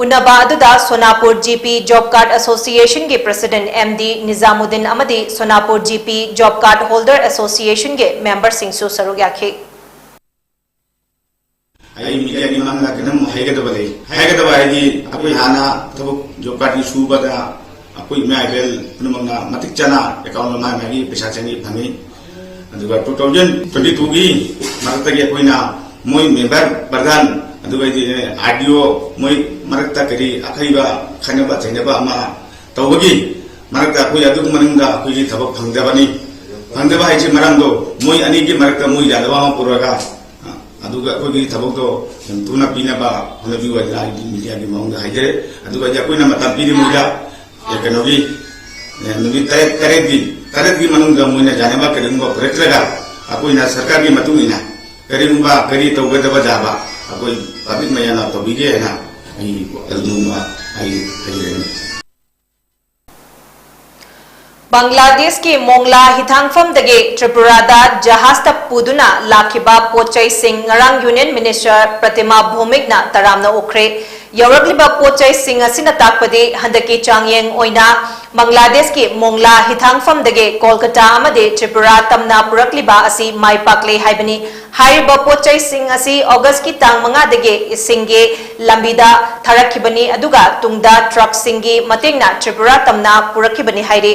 ꯎꯅꯕ ꯑꯗꯨꯗ ꯁꯣꯅꯥꯄꯨꯔ ꯖꯤꯄꯤ ꯖꯣꯕ ꯀꯥꯔꯗ ꯑꯦꯁꯣꯁꯤꯌꯦꯁꯟꯒꯤ ꯄ꯭ꯔꯦꯁꯤꯗꯦꯟꯠ ꯑꯦꯝ ꯗꯤ ꯅꯤꯖꯥꯃꯨꯗꯤꯟ ꯑꯃꯗꯤ Sonapur GP job card holder ꯑꯦꯁꯣꯁꯤꯌꯦꯁꯟꯒꯤ ꯃꯦꯝꯕꯔꯁꯤꯡꯁꯨ ꯁꯔꯨꯛ ꯌꯥꯈꯤ꯫ ꯑꯩ ꯃꯤꯗꯤꯌꯥꯒꯤ ꯃꯃꯥꯡꯗ ꯈꯤꯇꯪ ꯍꯥꯏꯒꯗꯕ ꯂꯩ꯫ ꯍꯥꯏꯒꯗꯕ ꯍꯥꯏꯗꯤ ꯑꯩꯈꯣꯏ ꯍꯥꯟꯅ ꯊꯕꯛ ꯖꯣꯕ ꯀꯥꯔꯗꯀꯤ ꯁꯨꯕꯗ ꯑꯩꯈꯣꯏ ꯏꯃꯥ ꯏꯕꯦꯜ ꯄꯨꯝꯅꯃꯛꯅ ꯃꯇꯤꯛ ꯆꯥꯅ ꯑꯦꯀꯥꯎꯟꯗ ꯃꯥꯒꯤ ꯃꯥꯒꯤ ꯄꯩꯁꯥ ꯆꯪꯉꯤ ꯐꯪꯉꯤ꯫ ꯑꯗꯨꯒ two thousand twenty twoꯒꯤ ꯃꯔꯛꯇꯒꯤ ꯑꯩꯈꯣꯏꯅ ꯃꯣꯏ ꯃꯦꯝꯕꯔ ꯄ꯭ꯔꯙꯥꯟ ꯑꯗꯨꯒ ꯑꯥꯔꯗꯤꯑꯣ ꯃꯣꯏ ꯃꯔꯛꯇ ꯀꯔꯤ ꯑꯈꯩꯕ ꯈꯠꯅꯕ ꯆꯩꯅꯕ ꯑꯃ ꯇꯧꯕꯒꯤ ꯃꯔꯛꯇ ꯑꯩꯈꯣꯏ ꯑꯗꯨꯒꯤ ꯃꯅꯨꯡꯗ ꯑꯩꯈꯣꯏꯒꯤ ꯊꯕꯛ ꯐꯪꯗꯕꯅꯤ꯫ ꯐꯪꯗꯕ ꯍꯥꯏꯁꯤ ꯃꯔꯝꯗꯣ ꯃꯣꯏ ꯑꯅꯤꯒꯤ ꯃꯔꯛꯇ ꯃꯣꯏ ꯌꯥꯗꯕ ꯑꯃ ꯄꯨꯔꯒ ꯑꯗꯨꯒ ꯑꯩꯈꯣꯏꯒꯤ ꯊꯕꯛꯇꯣ ꯌꯥꯝ ꯊꯨꯅ ꯄꯤꯅꯕ ꯍꯣꯠꯅꯕꯤꯌꯨ ꯍꯥꯏꯗꯅ ꯑꯩꯗꯤ ꯃꯤꯗꯤꯌꯥꯒꯤ ꯃꯑꯣꯡꯗ ꯍꯥꯏꯖꯔꯦ꯫ ꯑꯗꯨꯒ ꯑꯩꯈꯣꯏꯅ ꯃꯇꯝ ꯄꯤꯔꯤ ꯃꯣꯏꯗ, ꯑꯦ, ꯀꯩꯅꯣꯒꯤ, ꯑꯦ, ꯅꯨꯃꯤꯠ ꯇꯔꯦꯠ, ꯇꯔꯦꯠꯀꯤ, ꯇꯔꯦꯠꯀꯤ ꯃꯅꯨꯡꯗ ꯃꯣꯏꯅ ꯌꯥꯅꯕ ꯀꯔꯤꯒꯨꯝꯕ ꯄꯨꯔꯛꯇ꯭ꯔꯒ ꯑꯩꯈꯣꯏꯅ ꯁꯔꯀꯥꯔꯒꯤ ꯃꯇꯨꯡ ꯏꯟꯅ ꯀꯔꯤꯒꯨꯝꯕ ꯀꯔꯤ ꯇꯧꯒꯗꯕ ꯌꯥꯕ ꯑꯩꯈꯣꯏ ꯄꯕ꯭ꯂꯤꯛ ꯃꯌꯥꯝꯅ ꯇꯧꯕꯤꯒꯦ ꯍꯥꯏꯅ ꯑꯩ ꯑꯗꯨꯒꯨꯝꯕ ꯑꯩ ꯍꯥꯏꯖꯔꯤꯕꯅꯤ꯫ ꯕꯪꯒ꯭ꯂꯥꯗꯦꯁꯀꯤ ꯃꯣꯡꯂꯥ ꯍꯤꯊꯥꯡꯐꯝꯗꯒꯤ ꯇ꯭ꯔꯤꯄꯨꯔꯥꯗ ꯖꯍꯥꯖꯇ ꯄꯨꯗꯨꯅ ꯂꯥꯛꯈꯤꯕ ꯄꯣꯠ ꯆꯩꯁꯤꯡ ꯉꯔꯥꯡ ꯌꯨꯅꯤꯌꯟ ꯃꯤꯅꯤꯁꯇꯔ ꯄ꯭ꯔꯇꯤꯃꯥ ꯚꯧꯃꯤꯛꯅ ꯇꯔꯥꯝꯅ ꯑꯣꯛꯈ꯭ꯔꯦ꯫ ꯌꯧꯔꯛꯂꯤꯕ ꯄꯣꯠ ꯆꯩꯁꯤꯡ ꯑꯁꯤꯅ ꯇꯥꯛꯄꯗꯤ ꯍꯟꯗꯛꯀꯤ ꯆꯥꯡꯌꯦꯡ ꯑꯣꯏꯅ ꯕꯪꯒ꯭ꯂꯥꯗꯦꯁꯀꯤ ꯃꯣꯡꯂꯥ ꯍꯤꯊꯥꯡꯐꯝꯗꯒꯤ ꯀꯣꯜꯀꯇꯥ ꯑꯃꯗꯤ ꯇ꯭ꯔꯤꯄꯨꯔꯥ ꯇꯝꯅ ꯄꯨꯔꯛꯂꯤꯕ ꯑꯁꯤ ꯃꯥꯏ ꯄꯥꯛꯂꯦ ꯍꯥꯏꯕꯅꯤ꯫ ꯍꯥꯏꯔꯤꯕ ꯄꯣꯠ ꯆꯩꯁꯤꯡ ꯑꯁꯤ ꯑꯣꯒꯁꯀꯤ ꯇꯥꯡ ꯃꯉꯥꯗꯒꯤ ꯏꯁꯤꯡꯒꯤ ꯂꯝꯕꯤꯗ ꯊꯥꯔꯛꯈꯤꯕꯅꯤ, ꯑꯗꯨꯒ ꯇꯨꯡꯗ ꯇ꯭ꯔꯛꯁꯤꯡꯒꯤ ꯃꯇꯦꯡꯅ ꯇ꯭ꯔꯤꯄꯨꯔꯥ ꯇꯝꯅ ꯄꯨꯔꯛꯈꯤꯕꯅꯤ ꯍꯥꯏꯔꯤ꯫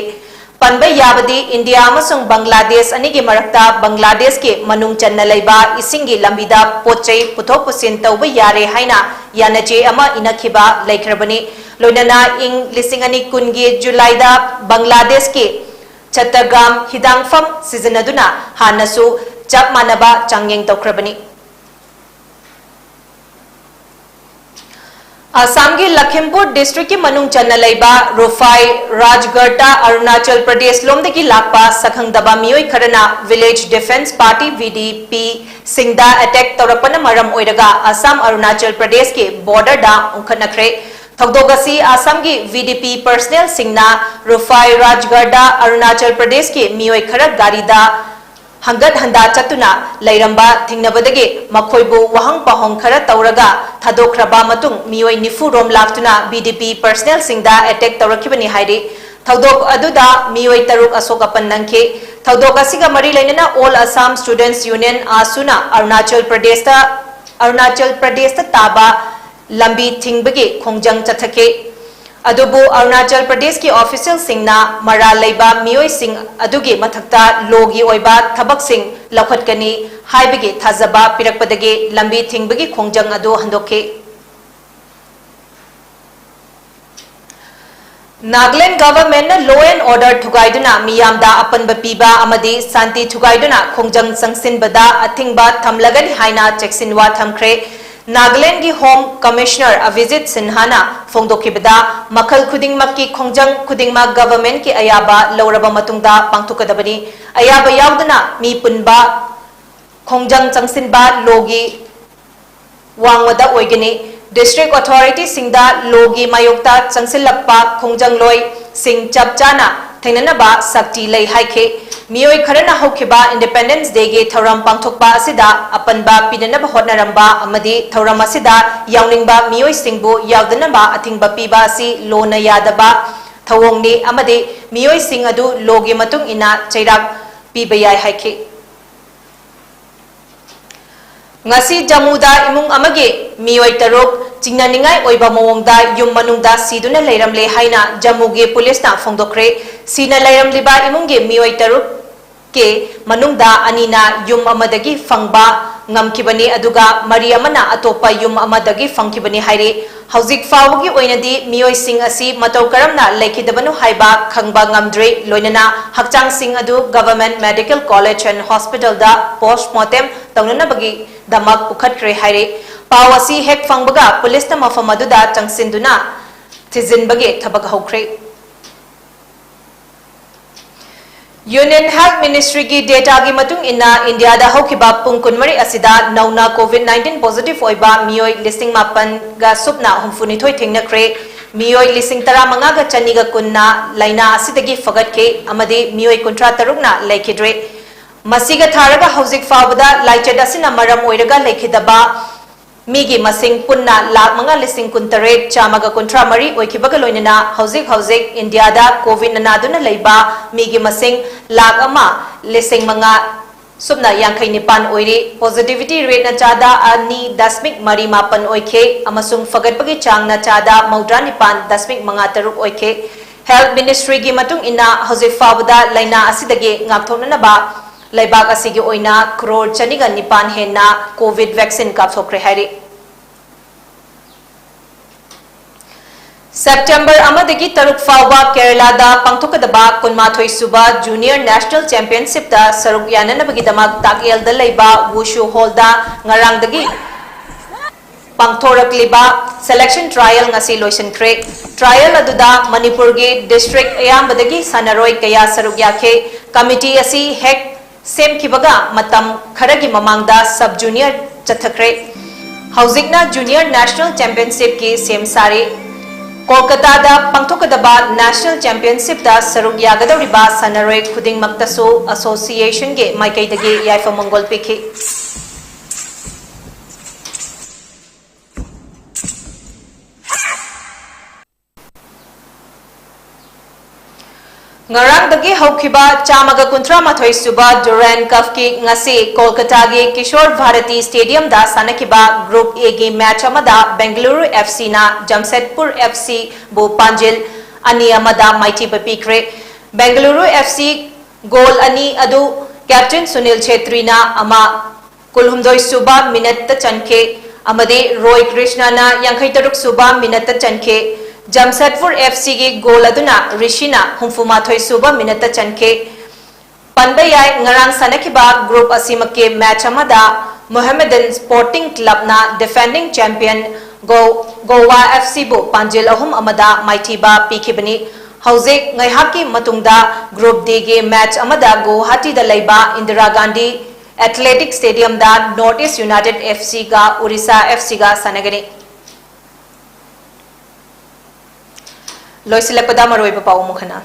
ꯄꯟꯕ ꯌꯥꯕꯗꯤ, ꯏꯟꯗꯤꯌꯥ ꯑꯃꯁꯨꯡ ꯕꯪꯒ꯭ꯂꯥꯗꯦꯁ ꯑꯅꯤꯒꯤ ꯃꯔꯛꯇ ꯕꯪꯒ꯭ꯂꯥꯗꯦꯁꯀꯤ ꯃꯅꯨꯡ ꯆꯟꯅ ꯂꯩꯕ ꯏꯁꯤꯡꯒꯤ ꯂꯝꯕꯤꯗ ꯄꯣꯠ ꯆꯩ ꯄꯨꯊꯣꯛ ꯄꯨꯁꯤꯟ ꯇꯧꯕ ꯌꯥꯔꯦ ꯍꯥꯏꯅ ꯌꯥꯅꯆꯦ ꯑꯃ ꯏꯅꯈꯤꯕ ꯂꯩꯈ꯭ꯔꯕꯅꯤ꯫ ꯂꯣꯏꯅꯅ ꯏꯪ ꯂꯤꯁꯤꯡ ꯑꯅꯤ ꯀꯨꯟꯒꯤ ꯖꯨꯂꯥꯏꯗ ꯕꯪꯒ꯭ꯂꯥꯗꯦꯁꯀꯤ ꯆꯠꯇꯒ꯭ꯔꯥꯝ ꯍꯤꯗꯥꯡꯐꯝ ꯁꯤꯖꯤꯟꯅꯗꯨꯅ ꯍꯥꯟꯅꯁꯨ ꯆꯞ ꯃꯥꯟꯅꯕ ꯆꯥꯡꯌꯦꯡ ꯇꯧꯈ꯭ꯔꯕꯅꯤ꯫ ꯑꯁꯥꯝꯒꯤ ꯂꯈꯤꯝꯄꯨꯔ ꯗꯤꯁꯇ꯭ꯔꯤꯛꯀꯤ ꯃꯅꯨꯡ ꯆꯟꯅ ꯂꯩꯕ ꯔꯨꯐꯥꯏ ꯔꯥꯖꯒꯔꯇ ꯑꯔꯨꯅꯥꯆꯜ ꯄ꯭ꯔꯗꯦꯁ ꯂꯣꯝꯗꯒꯤ ꯂꯥꯛꯄ ꯁꯛꯈꯪꯗꯕ ꯃꯤꯑꯣꯏ ꯈꯔꯅ ꯚꯤꯂꯦꯖ ꯗꯤꯐꯦꯟꯁ ꯄꯥꯔꯇꯤ, ꯚꯤ ꯗꯤ ꯄꯤ, ꯁꯤꯡꯗ ꯑꯦꯇꯦꯛ ꯇꯧꯔꯛꯄꯅ ꯃꯔꯝ ꯑꯣꯏꯔꯒ ꯑꯁꯥꯝ ꯑꯔꯨꯅꯥꯆꯜ ꯄ꯭ꯔꯗꯦꯁꯀꯤ ꯕꯣꯔꯗꯔꯗ ꯎꯪꯈꯠꯅꯈ꯭ꯔꯦ꯫ ꯊꯧꯗꯣꯛ ꯑꯁꯤ ꯑꯁꯥꯝꯒꯤ ꯚꯤ ꯗꯤ ꯄꯤ ꯄꯔꯁꯅꯦꯜꯁꯤꯡꯅ ꯔꯨꯐꯥꯏ ꯔꯥꯖꯒꯔꯗ ꯑꯔꯨꯅꯥꯆꯜ ꯄ꯭ꯔꯗꯦꯁꯀꯤ ꯃꯤꯑꯣꯏ ꯈꯔ ꯒꯥꯔꯤꯗ ꯍꯪꯒꯠ ꯍꯟꯗꯥ ꯆꯠꯇꯨꯅ ꯂꯩꯔꯝꯕ ꯊꯦꯡꯅꯕꯗꯒꯤ ꯃꯈꯣꯏꯕꯨ ꯋꯥꯍꯪ ꯄꯥꯎꯍꯪ ꯈꯔ ꯇꯧꯔꯒ ꯊꯥꯗꯣꯛꯈ꯭ꯔꯕ ꯃꯇꯨꯡ ꯃꯤꯑꯣꯏ ꯅꯤꯐꯨ ꯔꯣꯝ ꯂꯥꯛꯇꯨꯅ ꯚꯤ ꯗꯤ ꯄꯤ ꯄꯔꯁꯅꯦꯜꯁꯤꯡꯗ ꯑꯦꯇꯦꯛ ꯇꯧꯔꯛꯈꯤꯕꯅꯤ ꯍꯥꯏꯔꯤ꯫ ꯊꯧꯗꯣꯛ ꯑꯗꯨꯗ ꯃꯤꯑꯣꯏ ꯇꯔꯨꯛ ꯑꯁꯣꯛ ꯑꯄꯟ ꯅꯪꯈꯤ꯫ ꯊꯧꯗꯣꯛ ꯑꯁꯤꯒ ꯃꯔꯤ ꯂꯩꯅꯅ All Assam Students Union, ꯑꯥꯁꯨꯅ Arunachal ꯄ꯭ꯔꯗꯦꯁꯇ, ꯑꯔꯨꯅꯥꯆꯜ ꯄ꯭ꯔꯗꯦꯁꯇ ꯇꯥꯕ ꯂꯝꯕꯤ ꯊꯤꯡꯕꯒꯤ ꯈꯣꯡꯖꯪ ꯆꯠꯊꯈꯤ꯫ ꯑꯗꯨꯕꯨ ꯑꯔꯨꯅꯥꯆꯜ ꯄ꯭ꯔꯗꯦꯁꯀꯤ ꯑꯣꯐꯤꯁꯤꯌꯦꯜꯁꯤꯡꯅ ꯃꯔꯥꯜ ꯂꯩꯕ ꯃꯤꯑꯣꯏꯁꯤꯡ ꯑꯗꯨꯒꯤ ꯃꯊꯛꯇ ꯂꯣꯒꯤ ꯑꯣꯏꯕ ꯊꯕꯛꯁꯤꯡ ꯂꯧꯈꯠꯀꯅꯤ ꯍꯥꯏꯕꯒꯤ ꯊꯥꯖꯕ ꯄꯤꯔꯛꯄꯗꯒꯤ ꯂꯝꯕꯤ ꯊꯤꯡꯕꯒꯤ ꯈꯣꯡꯖꯪ ꯑꯗꯨ ꯍꯟꯗꯣꯛꯈꯤ꯫ ꯅꯥꯒꯥꯂꯦꯟ ꯒꯚꯔꯟꯃꯦꯟꯠꯅ law and order ꯊꯨꯒꯥꯏꯗꯨꯅ ꯃꯤꯌꯥꯝꯗ ꯑꯄꯟꯕ ꯄꯤꯕ ꯑꯃꯗꯤ ꯁꯥꯟꯇꯤ ꯊꯨꯒꯥꯏꯗꯨꯅ ꯈꯣꯡꯖꯪ ꯆꯪꯁꯤꯟꯕꯗ ꯑꯊꯤꯡꯕ ꯊꯝꯂꯒꯅꯤ ꯍꯥꯏꯅ ꯆꯦꯛꯁꯤꯟꯋꯥ ꯊꯝꯈ꯭ꯔꯦ꯫ ꯅꯥꯒꯥꯂꯦꯟꯒꯤ ꯍꯣꯝ ꯀꯃꯤꯁꯅꯔ ꯑꯚꯤꯖꯤꯠ ꯁꯤꯟꯍꯥꯅ ꯐꯣꯡꯗꯣꯛꯈꯤꯕꯗ, ꯃꯈꯜ ꯈꯨꯗꯤꯡꯃꯛꯀꯤ ꯈꯣꯡꯖꯪ ꯈꯨꯗꯤꯡꯃꯛ ꯒꯚꯔꯟꯃꯦꯟꯠꯀꯤ ꯑꯌꯥꯕ ꯂꯧꯔꯕ ꯃꯇꯨꯡꯗ ꯄꯥꯡꯊꯣꯛꯀꯗꯕꯅꯤ꯫ ꯑꯌꯥꯕ ꯌꯥꯎꯗꯅ ꯃꯤ ꯄꯨꯟꯕ ꯈꯣꯡꯖꯪ ꯆꯪꯁꯤꯟꯕ ꯂꯣꯒꯤ ꯋꯥꯡꯃꯗ ꯑꯣꯏꯒꯅꯤ꯫ ꯗꯤꯁꯇ꯭ꯔꯤꯛ ꯑꯣꯊꯣꯔꯤꯇꯤꯁꯤꯡꯗ ꯂꯣꯒꯤ ꯃꯥꯌꯣꯛꯇ ꯆꯪꯁꯤꯜꯂꯛꯄ ꯈꯣꯡꯖꯪꯂꯣꯏꯁꯤꯡ ꯆꯞ ꯆꯥꯅ ꯊꯦꯡꯅꯅꯕ ꯁꯛꯇꯤ ꯂꯩ ꯍꯥꯏꯈꯤ꯫ ꯃꯤꯑꯣꯏ ꯈꯔꯅ ꯍꯧꯈꯤꯕ ꯏꯟꯗꯤꯄꯦꯟꯗꯦꯟꯁ ꯗꯦꯒꯤ ꯊꯧꯔꯝ ꯄꯥꯡꯊꯣꯛꯄ ꯑꯁꯤꯗ ꯑꯄꯟꯕ ꯄꯤꯅꯅꯕ ꯍꯣꯠꯅꯔꯝꯕ ꯑꯃꯗꯤ ꯊꯧꯔꯝ ꯑꯁꯤꯗ ꯌꯥꯎꯅꯤꯡꯕ ꯃꯤꯑꯣꯏꯁꯤꯡꯕꯨ ꯌꯥꯎꯗꯅꯕ ꯑꯊꯤꯡꯕ ꯄꯤꯕ ꯑꯁꯤ ꯂꯣꯅ ꯌꯥꯗꯕ ꯊꯧꯑꯣꯡꯅꯤ ꯑꯃꯗꯤ ꯃꯤꯑꯣꯏꯁꯤꯡ ꯑꯗꯨ ꯂꯣꯒꯤ ꯃꯇꯨꯡ ꯏꯟꯅ ꯆꯩꯔꯥꯛ ꯄꯤꯕ ꯌꯥꯏ ꯍꯥꯏꯈꯤ꯫ ꯉꯁꯤ ꯖꯝꯃꯨꯗ ꯏꯃꯨꯡ ꯑꯃꯒꯤ ꯃꯤꯑꯣꯏ ꯇꯔꯨꯛ ꯆꯤꯡꯅꯅꯤꯡꯉꯥꯏ ꯑꯣꯏꯕ ꯃꯑꯣꯡꯗ ꯌꯨꯝ ꯃꯅꯨꯡꯗ ꯁꯤꯗꯨꯅ ꯂꯩꯔꯝꯂꯦ ꯍꯥꯏꯅ ꯖꯝꯃꯨꯒꯤ ꯄꯨꯂꯤꯁꯅ ꯐꯣꯡꯗꯣꯛꯈ꯭ꯔꯦ꯫ ꯁꯤꯅ ꯂꯩꯔꯝꯂꯤꯕ ꯏꯃꯨꯡꯒꯤ ꯃꯤꯑꯣꯏ ꯇꯔꯨꯛ ꯀꯤ ꯃꯅꯨꯡꯗ ꯑꯅꯤꯅ ꯌꯨꯝ ꯑꯃꯗꯒꯤ ꯐꯪꯕ ꯉꯝꯈꯤꯕꯅꯤ, ꯑꯗꯨꯒ ꯃꯔꯤ ꯑꯃꯅ ꯑꯇꯣꯞꯄ ꯌꯨꯝ ꯑꯃꯗꯒꯤ ꯐꯪꯈꯤꯕꯅꯤ ꯍꯥꯏꯔꯤ꯫ ꯍꯧꯖꯤꯛ ꯐꯥꯎꯕꯒꯤ ꯑꯣꯏꯅꯗꯤ ꯃꯤꯑꯣꯏꯁꯤꯡ ꯑꯁꯤ ꯃꯇꯧ ꯀꯔꯝꯅ ꯂꯩꯈꯤꯗꯕꯅꯣ ꯍꯥꯏꯕ ꯈꯪꯕ ꯉꯝꯗ꯭ꯔꯤ꯫ ꯂꯣꯏꯅꯅ ꯍꯛꯆꯥꯡꯁꯤꯡ ꯑꯗꯨ Government Medical College and Hospitalꯗ post mortem ꯇꯧꯅꯅꯕꯒꯤꯗꯃꯛ ꯄꯨꯈꯠꯈ꯭ꯔꯦ ꯍꯥꯏꯔꯤ꯫ ꯄꯥꯎ ꯑꯁꯤ ꯍꯦꯛ ꯐꯪꯕꯒ ꯄꯨꯂꯤꯁꯅ ꯃꯐꯝ ꯑꯗꯨꯗ ꯆꯪꯁꯤꯟꯗꯨꯅ ꯊꯤꯖꯤꯟꯕꯒꯤ ꯊꯕꯛ ꯍꯧꯈ꯭ꯔꯦ꯫ Union Health Ministryꯒꯤ dataꯒꯤ ꯃꯇꯨꯡ ꯏꯟꯅ, ꯏꯟꯗꯤꯌꯥꯗ ꯍꯧꯈꯤꯕ ꯄꯨꯡ ꯀꯨꯟꯃꯔꯤ ꯑꯁꯤꯗ ꯅꯧꯅ COVID nineteen positive ꯑꯣꯏꯕ ꯃꯤꯑꯣꯏ ꯂꯤꯁꯤꯡ ꯃꯥꯄꯟꯒ ꯁꯨꯞꯅ ꯍꯨꯝꯐꯨꯅꯤꯊꯣꯏ ꯊꯦꯡꯅꯈ꯭ꯔꯦ꯫ ꯃꯤꯑꯣꯏ ꯂꯤꯁꯤꯡ ꯇꯔꯥꯃꯉꯥꯒ ꯆꯅꯤꯒ ꯀꯨꯟꯅ ꯂꯥꯏꯅꯥ ꯑꯁꯤꯗꯒꯤ ꯐꯒꯠꯈꯤ ꯑꯃꯗꯤ ꯃꯤꯑꯣꯏ ꯀꯨꯟꯊ꯭ꯔꯥ ꯇꯔꯨꯛꯅ ꯂꯩꯈꯤꯗ꯭ꯔꯦ꯫ ꯃꯁꯤꯒ ꯊꯥꯔꯒ ꯍꯧꯖꯤꯛ ꯐꯥꯎꯕꯗ ꯂꯥꯏꯆꯠ ꯑꯁꯤꯅ ꯃꯔꯝ ꯑꯣꯏꯔꯒ ꯂꯩꯈꯤꯗꯕ ꯃꯤꯒꯤ ꯃꯁꯤꯡ ꯄꯨꯟꯅ ꯂꯥꯈ ꯃꯉꯥ ꯂꯤꯁꯤꯡ ꯀꯨꯟꯇꯔꯦꯠ ꯆꯥꯝꯃꯒ ꯀꯨꯟꯊ꯭ꯔꯥ ꯃꯔꯤ ꯑꯣꯏꯈꯤꯕꯒ ꯂꯣꯏꯅꯅ ꯍꯧꯖꯤꯛ ꯍꯧꯖꯤꯛ ꯏꯟꯗꯤꯌꯥꯗ COVID ꯅꯥꯗꯨꯅ ꯂꯩꯕ ꯃꯤꯒꯤ ꯃꯁꯤꯡ ꯂꯥꯈ ꯑꯃ ꯂꯤꯁꯤꯡ ꯃꯉꯥ ꯁꯨꯞꯅ ꯌꯥꯡꯈꯩ ꯅꯤꯄꯥꯟ ꯑꯣꯏꯔꯤ꯫ Positivity rateꯅ ꯆꯥꯗ ꯑꯅꯤ ꯗꯁꯃꯤꯛ ꯃꯔꯤ ꯃꯥꯄꯟ ꯑꯣꯏꯈꯤ ꯑꯃꯁꯨꯡ ꯐꯒꯠꯄꯒꯤ ꯆꯥꯡꯅ ꯆꯥꯗ ꯃꯧꯗ꯭ꯔꯥ ꯅꯤꯄꯥꯟ ꯗꯁꯃꯤꯛ ꯃꯉꯥ ꯇꯔꯨꯛ ꯑꯣꯏꯈꯤ꯫ Health Ministryꯒꯤ ꯃꯇꯨꯡ ꯏꯟꯅ, ꯍꯧꯖꯤꯛ ꯐꯥꯎꯕꯗ ꯂꯥꯏꯅꯥ ꯑꯁꯤꯗꯒꯤ ꯉꯥꯛꯊꯣꯛꯅꯅꯕ ꯂꯩꯕꯥꯛ ꯑꯁꯤꯒꯤ ꯑꯣꯏꯅ ꯀ꯭ꯔꯣꯔ ꯆꯅꯤꯒ ꯅꯤꯄꯥꯟ ꯍꯦꯟꯅ COVID vaccine ꯀꯥꯞꯊꯣꯛꯈ꯭ꯔꯦ ꯍꯥꯏꯔꯤ꯫ September ꯑꯃꯗꯒꯤ ꯇꯔꯨꯛ ꯐꯥꯎꯕ ꯀꯦꯔꯂꯥꯗ ꯄꯥꯡꯊꯣꯛꯀꯗꯕ ꯀꯨꯟꯃꯥꯊꯣꯏ ꯁꯨꯕ Junior National Championshipꯇ ꯁꯔꯨꯛ ꯌꯥꯅꯅꯕꯒꯤꯗꯃꯛ ꯇꯥꯛꯌꯦꯜꯗ ꯂꯩꯕ Wushu Hallꯗ ꯉꯔꯥꯡꯗꯒꯤ ꯄꯥꯡꯊꯣꯔꯛꯂꯤꯕ selection trial ꯉꯁꯤ ꯂꯣꯏꯁꯤꯟꯈ꯭ꯔꯦ꯫ Trial ꯑꯗꯨꯗ ꯃꯅꯤꯄꯨꯔꯒꯤ district ꯑꯌꯥꯝꯕꯗꯒꯤ ꯁꯥꯟꯅꯔꯣꯏ ꯀꯌꯥ ꯁꯔꯨꯛ ꯌꯥꯈꯤ꯫ Committee ꯑꯁꯤ ꯍꯦꯛ ꯁꯦꯝꯈꯤꯕꯒ ꯃꯇꯝ ꯈꯔꯒꯤ ꯃꯃꯥꯡꯗ sub junior ꯆꯠꯊꯈ꯭ꯔꯦ꯫ ꯍꯧꯖꯤꯛꯅ Junior National Championshipꯀꯤ ꯁꯦꯝ ꯁꯥꯔꯤ꯫ ꯀꯣꯜꯀꯇꯥꯗ ꯄꯥꯡꯊꯣꯛꯀꯗꯕ National Championshipꯇ ꯁꯔꯨꯛ ꯌꯥꯒꯗꯧꯔꯤꯕ ꯁꯥꯟꯅꯔꯣꯏ ꯈꯨꯗꯤꯡꯃꯛꯇꯁꯨ associationꯒꯤ ꯃꯥꯏꯀꯩꯗꯒꯤ ꯌꯥꯏꯐ ꯃꯪꯒꯣꯜ ꯄꯤꯈꯤ꯫ ꯉꯔꯥꯡꯗꯒꯤ ꯍꯧꯈꯤꯕ ꯆꯥꯝꯃꯒ ꯀꯨꯟꯊ꯭ꯔꯥ ꯃꯥꯊꯣꯏ ꯁꯨꯕ Durand Cupꯀꯤ ꯉꯁꯤ ꯀꯣꯜꯀꯇꯥꯒꯤ ꯀꯤꯁꯣꯔ ꯚꯥꯔꯇꯤ ꯁ꯭ꯇꯦꯗꯤꯌꯝꯗ ꯁꯥꯟꯅꯈꯤꯕ Group Aꯒꯤ ꯃꯦꯆ ꯑꯃꯗ ꯕꯦꯡꯒꯂꯨꯔꯨ F Cꯅ ꯖꯝꯁꯦꯗꯄꯨꯔ F Cꯕꯨ ꯄꯥꯟꯖꯤꯜ ꯑꯅꯤ ꯑꯃꯗ ꯃꯥꯏꯊꯤꯕ ꯄꯤꯈ꯭ꯔꯦ꯫ ꯕꯦꯡꯒꯂꯨꯔꯨ F C ꯒꯣꯜ ꯑꯅꯤ ꯑꯗꯨ ꯀꯦꯞꯇꯦꯟ ꯁꯨꯅꯤꯜ ꯁꯦꯇ꯭ꯔꯤꯅ ꯑꯃ ꯀꯨꯟꯍꯨꯝꯗꯣꯏ ꯁꯨꯕ ꯃꯤꯅꯠꯇ ꯆꯟꯈꯤ ꯑꯃꯗꯤ ꯔꯣꯏ ꯀ꯭ꯔꯤꯁꯅꯅ ꯌꯥꯡꯈꯩ ꯇꯔꯨꯛ ꯁꯨꯕ ꯃꯤꯅꯠꯇ ꯆꯟꯈꯤ꯫ ꯖꯝꯁꯦꯗꯄꯨꯔ F Cꯒꯤ ꯒꯣꯜ ꯑꯗꯨꯅ ꯔꯤꯁꯤꯅ ꯍꯨꯝꯐꯨ ꯃꯥꯊꯣꯏ ꯁꯨꯕ ꯃꯤꯅꯠꯇ ꯆꯟꯈꯤ꯫ ꯄꯟꯕ ꯌꯥꯏ, ꯉꯔꯥꯡ ꯁꯥꯟꯅꯈꯤꯕ group ꯑꯁꯤꯃꯛꯀꯤ ꯃꯦꯆ ꯑꯃꯗ ꯃꯣꯍꯝꯃꯗꯟ ꯁ꯭ꯄꯣꯔꯇꯤꯡ ꯀ꯭ꯂꯕꯅ defending champion ꯒꯣ-, ꯒꯣꯋꯥ F Cꯕꯨ ꯄꯥꯟꯖꯤꯜ ꯑꯍꯨꯝ ꯑꯃꯗ ꯃꯥꯏꯊꯤꯕ ꯄꯤꯈꯤꯕꯅꯤ꯫ ꯍꯧꯖꯤꯛ ꯉꯥꯏꯍꯥꯛꯀꯤ ꯃꯇꯨꯡꯗ Group Dꯒꯤ ꯃꯦꯆ ꯑꯃꯗ ꯒꯨꯋꯥꯍꯥꯇꯤꯗ ꯂꯩꯕ Indira Gandhi athletic ꯁ꯭ꯇꯦꯗꯤꯌꯝꯗ North East United F Cꯒ Orissa F Cꯒ ꯁꯥꯟꯅꯒꯅꯤ꯫ ꯂꯣꯏꯁꯤꯜꯂꯛꯄꯗ ꯃꯔꯨꯑꯣꯏꯕ ꯄꯥꯎ ꯑꯃꯨꯛ ꯍꯟꯅ꯫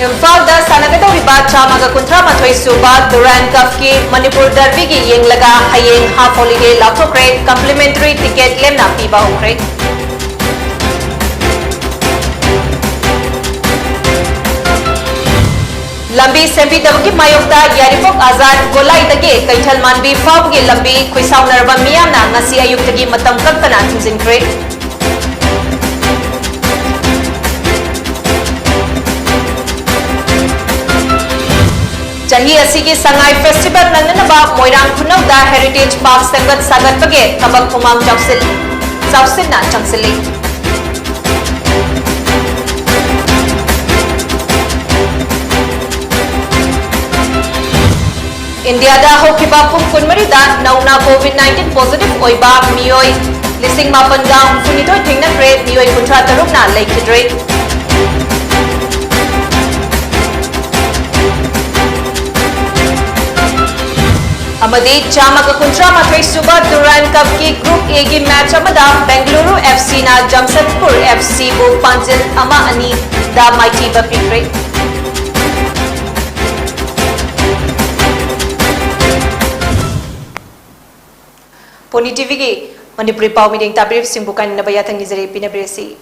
ꯏꯝꯐꯥꯜꯗ ꯁꯥꯟꯅꯒꯗꯧꯔꯤꯕ ꯆꯥꯝꯃꯒ ꯀꯨꯟꯊ꯭ꯔꯥ ꯃꯥꯊꯣꯏ ꯁꯨꯕ Durand Cupꯀꯤ ꯃꯅꯤꯄꯨꯔ ꯗꯔꯕꯤꯒꯤ ꯌꯦꯡꯂꯒ ꯍꯌꯦꯡ half holiday ꯂꯥꯎꯊꯣꯛꯈ꯭ꯔꯦ, complimentary ticket ꯂꯦꯝꯅ ꯄꯤꯕ ꯍꯧꯈ꯭ꯔꯦ꯫ ꯂꯝꯕꯤ ꯁꯦꯝꯕꯤꯗꯕꯒꯤ ꯃꯥꯌꯣꯛꯇ ꯌꯥꯏꯔꯤꯄꯣꯛ ꯑꯖꯥꯗ ꯒꯣꯂꯥꯏꯗꯒꯤ ꯀꯩꯊꯦꯜ ꯃꯥꯟꯕꯤ ꯐꯥꯎꯕꯒꯤ ꯂꯝꯕꯤ ꯈꯨꯏꯁꯥꯎꯅꯔꯕ ꯃꯤꯌꯥꯝꯅ ꯉꯁꯤ ꯑꯌꯨꯛꯇꯒꯤ ꯃꯇꯝ ꯀꯛꯇꯅ ꯊꯤꯡꯖꯤꯟꯈ꯭ꯔꯦ꯫ ꯆꯍꯤ ꯑꯁꯤꯒꯤ ꯁꯉꯥꯏ festival ꯅꯪꯅꯅꯕ ꯃꯣꯏꯔꯥꯡ ꯈꯨꯅꯧꯗ Heritage Park ꯁꯦꯝꯒꯠ ꯁꯥꯒꯠꯄꯒꯤ ꯊꯕꯛ ꯈꯨꯃꯥꯡ ꯆꯥꯎꯁꯤꯜ-, ꯆꯥꯎꯁꯤꯟꯅ ꯆꯪꯁꯤꯜꯂꯤ꯫ ꯏꯟꯗꯤꯌꯥꯗ ꯍꯧꯈꯤꯕ ꯄꯨꯡ ꯀꯨꯟꯃꯔꯤꯗ ꯅꯧꯅ COVID nineteen positive ꯑꯣꯏꯕ ꯃꯤꯑꯣꯏ ꯂꯤꯁꯤꯡ ꯃꯥꯄꯟꯒ ꯍꯨꯝꯐꯨꯅꯤꯊꯣꯏ ꯊꯦꯡꯅꯈ꯭ꯔꯦ, ꯃꯤꯑꯣꯏ ꯀꯨꯟꯊ꯭ꯔꯥ ꯇꯔꯨꯛꯅ ꯂꯩꯈꯤꯗ꯭ꯔꯦ꯫ ꯑꯃꯗꯤ ꯆꯥꯝꯃꯒ ꯀꯨꯟꯊ꯭ꯔꯥ ꯃꯥꯊꯣꯏ ꯁꯨꯕ Durand Cupꯀꯤ Group Aꯒꯤ ꯃꯦꯆ ꯑꯃꯗ ꯕꯦꯡꯒꯂꯨꯔꯨ F Cꯅ ꯖꯝꯁꯦꯗꯄꯨꯔ F Cꯕꯨ ꯄꯥꯟꯖꯤꯜ ꯑꯃ ꯑꯅꯤꯗ ꯃꯥꯏꯊꯤꯕ ꯄꯤꯈ꯭ꯔꯦ꯫ ꯄꯣꯅꯤ TVꯒꯤ ꯃꯅꯤꯄꯨꯔꯤ ꯄꯥꯎ ꯃꯤꯠꯌꯦꯡ ꯇꯥꯕꯤꯔꯤꯕꯁꯤꯡꯕꯨ ꯀꯥꯏꯅꯅꯕ ꯌꯥꯊꯪ ꯅꯤꯖꯔꯤ, ꯄꯤꯅꯕꯤꯔꯁꯤ꯫